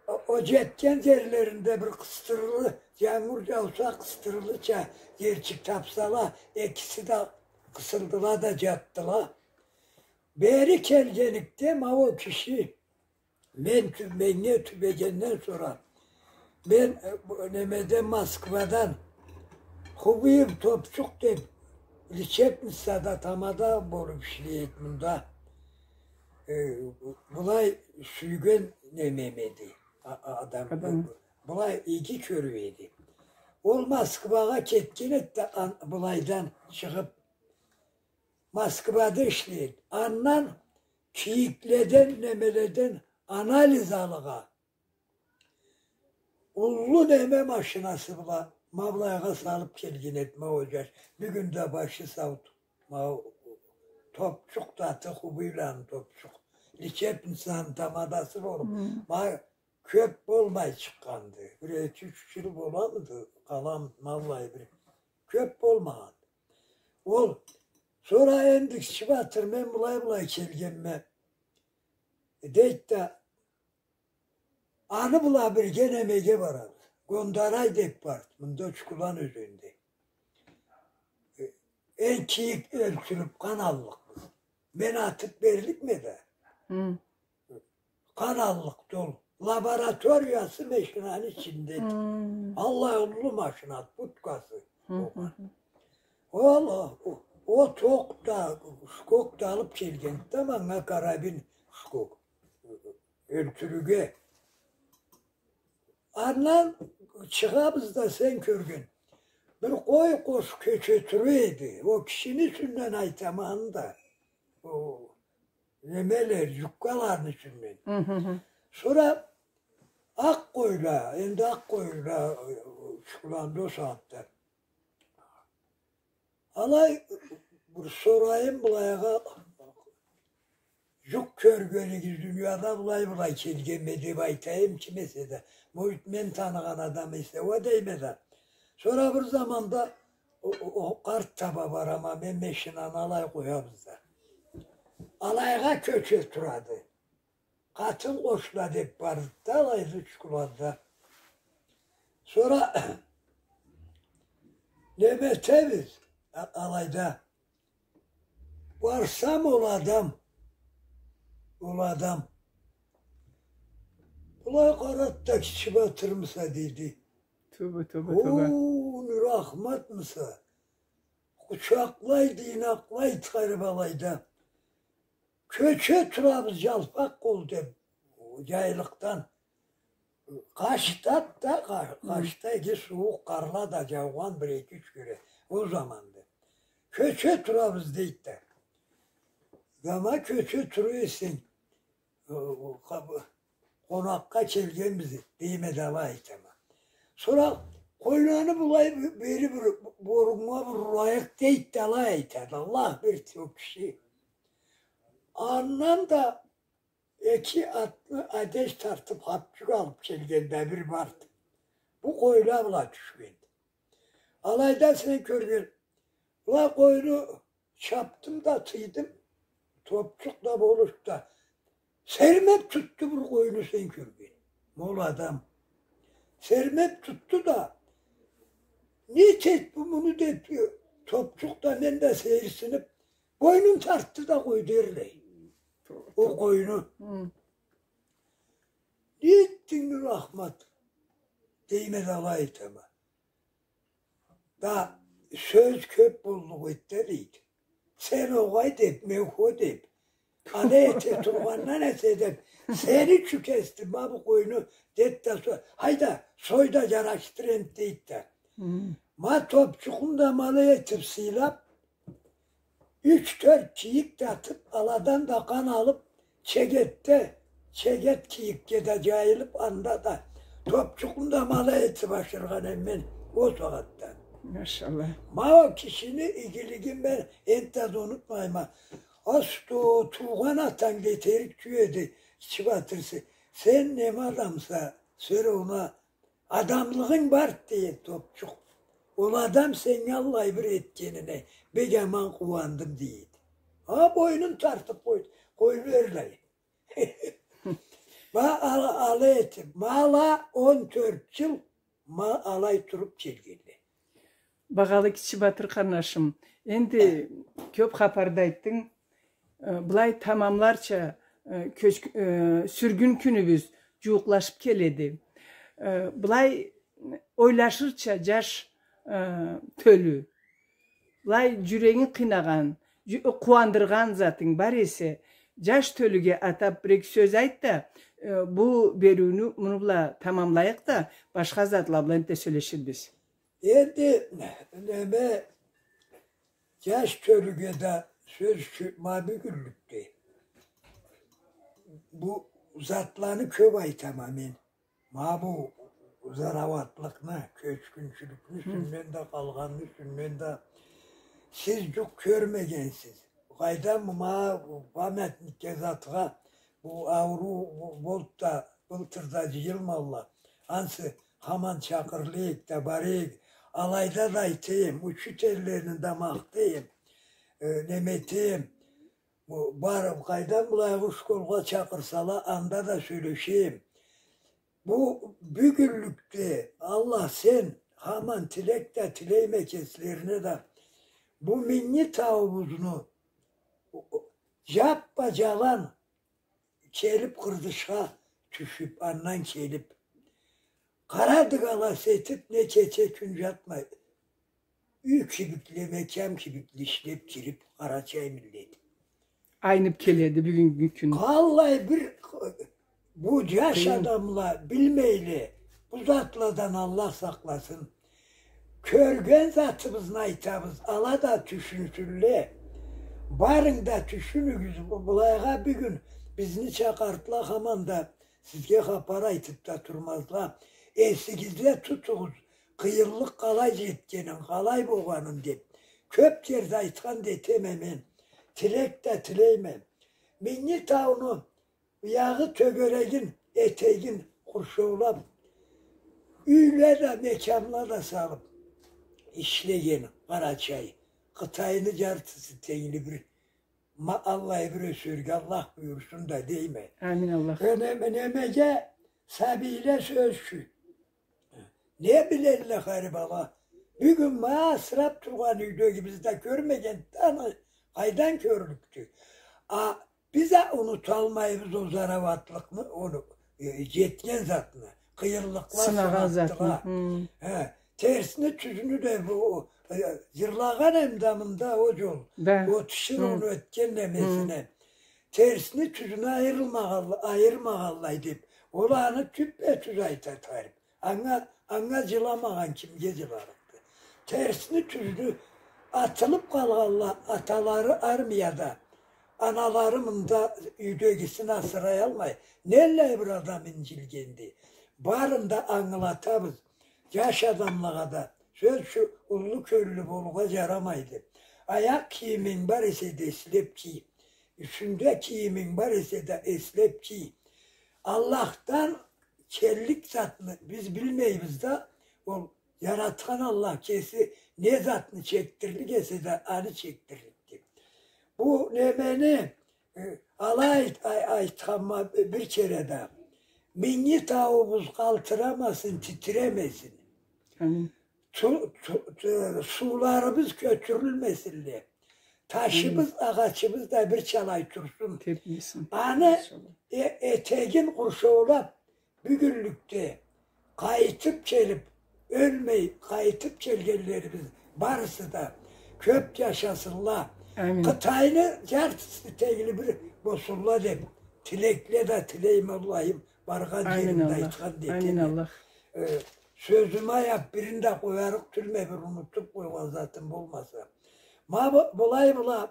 О, о джетген джерлеринде бир къыстырылы, джангур джауса, къыстырылыча джерчик тапсала, экиси да къысылдыла да джатдыла. Бери келгенликде ма ол киши мен тю-, меннге тюбегенден сора, мен, э, бу, немеден, Москвадан Хубиев Топчукъ деб, лечебницада тамада болуб ишлей эди мында. Э, былай сюйген немем эди. А-, а-, адам, э, былай иги кёре эди. Ол Москвагъа кетген эди да, ан-, былайдан чыгъыб, Москвада ишлей эди. Андан кийикледен, немеледен анализ алыргъа уллу неме машинасы бла ма былайгъа салыб келген эди ма ол джаш. Бюгюн да башы сау, ма Топчукъ да аты, Хубийланы Топчукъ. Лечебницаны тамадасы болуб. Ма кёб болмай чыкъгъанды. Бир эки-юч джыл боламыды, къаламыды, валлахи, бир кёб болмагъанды. Ол, сора энди Кичи Батыр, мен былай-былай келгенме, дейди да, аны бла бирге немеге барабыз. Гондарай деб барды, мында Учкулан ёзенде. Э, энди кийик ёлтюрюб къан аллыкъбыз. Мен атыб берликме да. Къан аллыкъды ол. Лабораториясы машинаны ичинде. Аллай уллу машина, будкасы болгъан. Ол, о, от-окъ да, ушкок да алыб келгенди да манга, карабин, ушкок. Ёлтюрюрге. Андан чыгъабыз да, сен кёрген. Бир къой къош кёче тура эди. Ол кишини юсюнден айтама аны да. Ол немеле, джуккаланы юсюнден. Сора акъ къойла, энди акъ къойла, э, чукъуланды ол сагъатда. Алай, бир сорайым былайгъа, джукъ кёргенигиз дунияда былай-былай келгенме деб айтайым, ким эсе да. Может, мен таныгъан адам эсе, уа дейме да. Сора бир заманда о, о, о къарт таба барама, мен машинаны алай къоябыз да. Алайгъа кёче турады. Къатын къошла деб барды да алайда, Учкуланда. Сора неме этебиз, а-, алайда. Барсам, ол адам, ол адам былай къарады да, Кичи Батырмыса, дейди. Тоба, тоба, тоба. О, Нурахматмыса? Къучакълайды, ийнакълайды къариб алайда. Кёче турабыз, джалпакъ къол деб, джайлыкъдан. Къашда да, къа-, къашда эди, сууукъ, къарла да джаугъан бир эки-юч кере. Ол заманда. Кёче турабыз, дейди да. Да ма кёче тура эсенг, э, къа-, къонакъгъа келгенбиз, дейме да алай айтама. Сора къойланы былай б-, бери бир буруннга бир урайыкъ, дейди да алай айтады. Аллах берди ол киши. Андан да эки атлы адеш тартыб, хапчюк алыб келгенди, бир барды. Бу къойла бла тюшгенди. Алайда сен кёрген, ла къойну чабдым да, тыйдым, Топчукъ да болушду да. Сермеб тутду бир къойну, сен кёрген. Ма ол адам сермеб тутду да, не этеди бу муну деб, Топчукъ да, мен да сейирсиниб, бойнун тартды да къойду эрлай. Ол къойну. Не этдинг, Нурахмат? Дейме да алай айтама. Да сёз кёб боллукъ эди да, дейди. Сен огъай деб, мен хо деб. Алай эте тургъандан эсе деб, сени ючюн кесдим ма бу къойну, деди да, со-, хайда, сой да джарашдыр энди, дейди да. Ма Топчукъну да ма алай этиб сыйлаб, юч-тёрт кийик да атыб, аладан да къан алыб, чегетде, чегет кийикге да джайылыб, анда да Топчукъну да ма алай этиб ашыргъан эдим мен ол сагъатда. Машалла. Ма ол кишини игилигин мен энтда да унутмайма. Асто, туугъан атанг да этерик тюл эди, Кичи Батыр, се-, сен неме адамса, сора уна адамлыгъынг барды, дейди Топчукъ. Ол адам сеннге аллай бир этгенине бек аман къууандым, дейди. А, бойнун тартыб къойду, къойду эрлай. Ма ал-, алай этиб, ма ала он тёрт джыл ма алай туруб келгенле. Багъалы Кичи Батыр къарнашым, энди кёп хапар да айтдынг. Э, былай тамамларча, э, кёч-, э, сюргюн кюнюбюз джууукълашыб келеди. Э, былай ойлашырча джаш, э, тёлю. Былай джюрегинг къыйнагъан, джю-, къууандыргъан затынг бар эсе, джаш тёлюге атаб бир-эки сёз айт да, э, бу бериуню муну бла тамамлайыкъ да, башха затла бла энтда сёлеширбиз. Энди, неме, джаш тёлюге да сёз ючюн, ма бюгюнлюкде бу затланы кёп айтама мен. Ма бу зарауатлыкъны, кёчгюнчюлюкню юсюнден да, къалгъанны юсюнден да сиз джукъ кёрмегенсиз. Къайдам, ма памятникге, затха, бу ауруу болуб да, былтыр да джыйылмалла. Ансы хаман чакъырыла эдик да, бара эдик. Алайда да айтама, учительлени да махтайма, э, неме этеме. Бу, барыб, къайдам, былайгъа школгъа чакъырсала, анда да сёлешеме. Бу бюгюнлюкде, Аллах, сен, хаман тилек да тилейме кеслерине да, бу Минги тауубузну джаппа-джалан келиб, къырдышха тюшюб, андан келиб, къара дыгалас этиб, не кече-кюн джатмай, юй кибикле, мекям кибикле ишлеб кириб, къарачай миллет айныб келеди бюгюннгю кюн. Къаллай бир, бу джаш адамла билмейле, бу затладан Аллах сакъласын. Кёрген затыбызны айтабыз, ала да тюшюнсюнле. Барынг да тюшюнюгюз, бу-, былайгъа бюгюн бизни чакъартыла, хаман да сизге хапар айтыб да турмазла. Эсигизде тутугъуз, къыйынлыкъ къалай джетгенин, къалай болгъанын деб. Кёб кере айтхан да этеме мен. Тилек да тилейме. Минги тауну Биягъы тёгерегин, этегин къуршаулаб, юйле да, мекямла да салыб ишлеген Къарачай. Къытайны джартысы тенгли бир, ма-, аллай бир ёсерге Аллах буюрсун да дейме. Амин, Аллах. Неме-, немеге сабийле сёз ючюн. Не билелле харип ала? Бюгюн ма асырап тургъан юйдегибиз да кёрмеген, аны къайдан кёрлюкдю? А биз а унуталмайбыз о зарауатлыкъны, ону, э, джетген затны, къыйынлыкъла, сынагъан затны. Хы. Хе, терсни тюзню да бу, э, джырлагъан эм да мында о джол. Да. О тишир ону этген немесине. Терсни тюзню айырмагъанла-, айырмагъанлай деп, ол аны тюппе-тюз айта харип. Анга, анга джыламагъан кимге джыларыкъды? Терсни тюзню атылып къалгъанла, аталары армияда, аналары мында юйдегисин асыраялмай, неллай бир адам инджилгенди? Барын да ангылатабыз. Джаш адамлагъа да, сёз ючюн, уллу кёллю болургъа джарамайды. Аякъ кийиминг бар эсе да, эслеп кий. Юсюнгде кийиминг бар эсе да, эслеп кий. Аллахдан келлик затны биз билмейбиз да, ол Джаратхан Аллах кеси не затны чекдирлик эсе да, аны чекдирликди. Бу немени, э, алай айт-, ай-, айтханма бир кере да, минги тауубуз къалтырамасын, титиремесин. Амин. Ту-, ту-, ту-, сууларыбыз кётюрюлмесинле. Ташыбыз, амин, агъачыбыз да бир чалай турсун. Тепмесин. Аны, машаллах, э-, этегин къуршаулап, бюгюнлюкде къайтып келип, ёлмей къайтып келгенлерибиз барысы да кёп джашасынла. Амин. Къытайны джартысы тенгли бир болсунла деп, тилекле да тилейме, Аллахым, баргъан джеримде айтхан да этеме. Амин, Аллах. Э, сёзюмю аяп, бирин да къоярыкъ тюлме, бир унутуп къойгъан затым болмаса. Ма бу-, былай была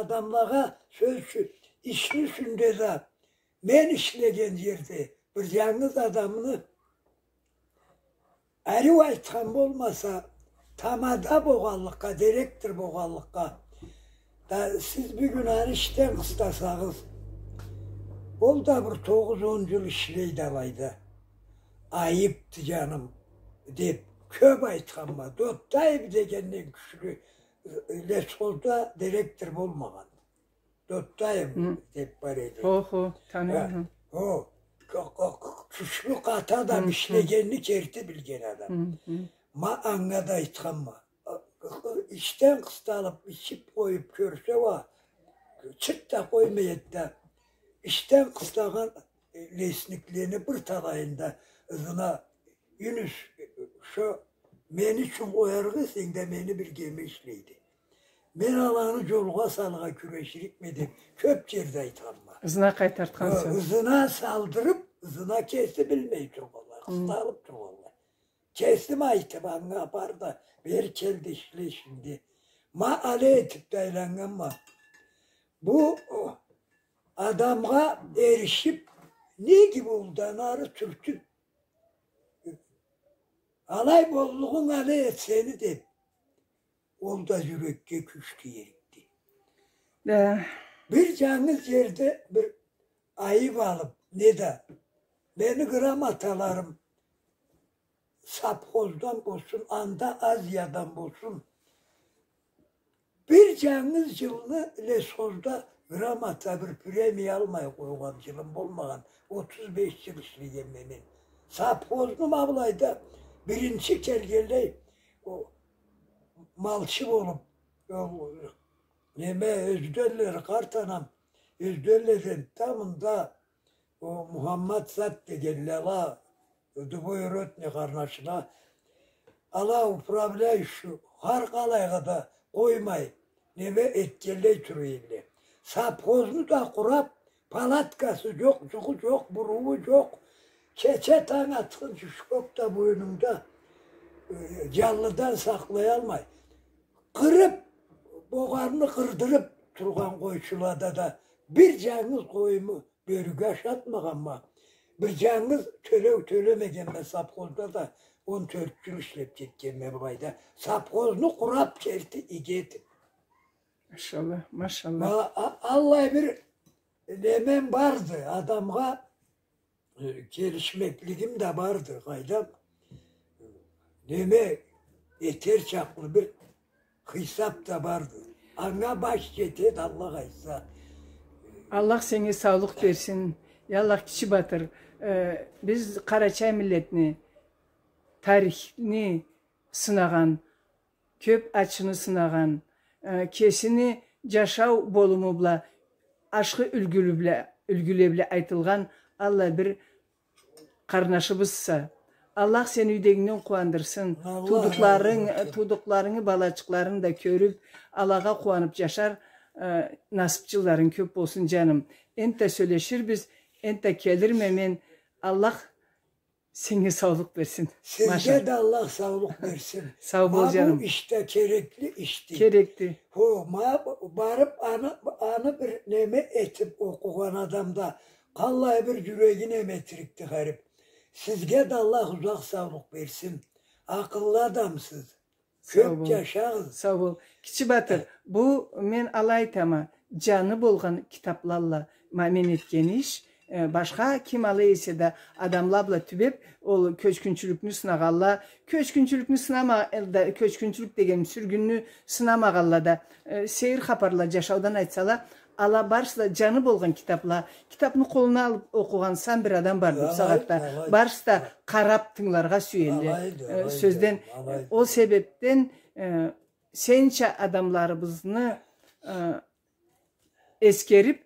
адамлагъа сёз ючюн, ишни юсюнде да, мен ишлеген джерде бир джангыз адамны, ариу айтхан болмаса, тамада болгъанлыкъгъа, директор болгъанлыкъгъа да, сиз бюгюн аны ишден къыстасагъыз, ол да бир тогъуз-он джыл ишлейди алайда. Айыпды, джаным, деп кёп айтханма. Доттаев дегенден кючлю, э, лесхозда директор болмагъан. Доттаев деп бар эди. Хо, хо, таныйма. Хо, кючлю, къаты адам, ишлегенни керти билген адам. Ма анга да айтханма. Ичден къысталып, ичип къоюп кёрсе уа, чырт да къоймай эди да, ичден къыстагъан, э, лесниклени бир талайында ызына: «Юнус, шо мени ючюн къояргъа, сенде мени бир кеме ишлейди. Мен аланы джолгъа салыргъа кюреширикме», — деп, кёп джерде айтханма. Ызына къайтартханса. Ызына салдырып, ызына кеси билмей тургъанлай, къысталып тургъанлай. Кесим айтып анга: «Бар да, бери кел да ишле шимди». Ма алай этип да айланнганма. Бу, о, адамгъа эришип, не кибик ол да ары тюртюп, «Алай боллугъунг алай эт сени», — деп, ол да джюрекге кюч тиерикди. Да. Бир джангыз джерде бир айып алып, не да, мени грамоталарым совхоздан болсун, анда Азиядан болсун, бир джангыз джылны лесхозда грамота, бир премия алмай къойгъан джылым болмагъан, отуз беш джыл ишлегенме мен. Совхозну ма былайда биринчи келгенлей, о, малчы болуп, о, неме, Ёзденле, къарт анам, Ёзденледен да мында, о, Мухаммад зат дегенле, ала, двоюродный къарнашына, ала управляющий, хар къалайгъа да къоймай, неме, этгенлей тура эдиле. Совхозну да къурап, палаткасы джокъ, джугъу джокъ, буруу джокъ. Кече танг атхынчы шкок да бойнунда, э, джанлыдан сакълаялмай. Къырып, богъарны къырдырып тургъан къойчулада да бир джангыз къоюму бёрюге ашатмагъанма. Бир джангыз тёлеу тёлемегенме совхозда да, он тёрт джыл ишлеп кетгенме былайда. Совхозну къурап керти иги этип. Машалла, машалла. Ма-, а-, аллай бир немем барды, адамгъа, э, келишмеклигим да барды, къайдам. Неме этер чакълы бир хисап да барды. Анга баш джетед, Аллах айтса. Аллах сеннге саулукъ берсин. Я Аллах, Кичи Батыр, э, биз къарачай миллетни, тарихни сынагъан, кёп ачыны сынагъан, э, кесини джашау болуму бла, ашхы юлгюле бла, юлгюле бла айтылгъан аллай бир къарнашыбызса. Аллах сени юйдегингден къууандырсын. Аллах разы болсун. Туудукъларынг, туудукъларынгы балачыкъларынгы да кёрюп, алагъа къууанып джашар, э, насып джылларынг кёп болсун, джаным. Энтда сёлеширбиз, энтда келирме мен. Аллах сеннге саулукъ берсин. Сизге да Аллах саулукъ берсин. Сау бол, джаным. Ма бу иш да керекли ишди. Керекди. Хо, ма б-, барып аны, аны бир неме этип окъугъан адам да къаллай бир джюреги неме этерикди, харип. Сизге да Аллах узакъ саулукъ берсин. Акъыллы адамсыз. Кёп джашагъыз. Сау бол. Кичи Батыр, бу мен алай айтама, джаны болгъан китаплалла ма мен этген иш, э, башха ким алай эсе да адамла бла тюбеп, ол кёчгюнчюлюкню сынагъанла, кёчгюнчюлюкню сынама-, э, да, кёчгюнчюлюк дегеним, сюргюнню сынамагъанла да, э, сейир хапарла, джашаудан айтсала, ала барысы да джаны болгъан китапла, китапны къолуна алып окъугъан сан бир адам барды бу сагъатда. Барысы да къарап тынгыларгъа сюелле. Э, сёзден, ол себепден, э, сенча адамларыбызны, э, эсгерип,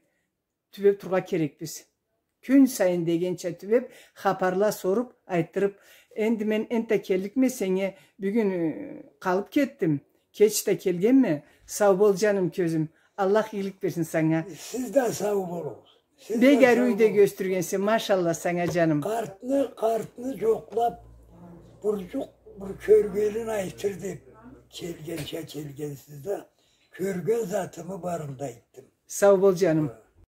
тюбеп тургъа керекбиз. Кюн сайын дегенча тюбеп, хапарла соруп, айтдырып, энди мен энтда келликме сеннге, бюгюн, э, къалып кетдим, кеч да келгенме, сау бол, джаным, кёзюм. Аллах игилик берсин санга. Сиз да сау болугъуз. Бек ариу юйде кёргюзтюргенсе, машалла санга, джаным. Къартны, къартны джокълап, бурджукъ бир кёргенин айтыр деп, келгенча келгенсиз да, кёрген затымы барын да айтдым. Сау бол, джаным.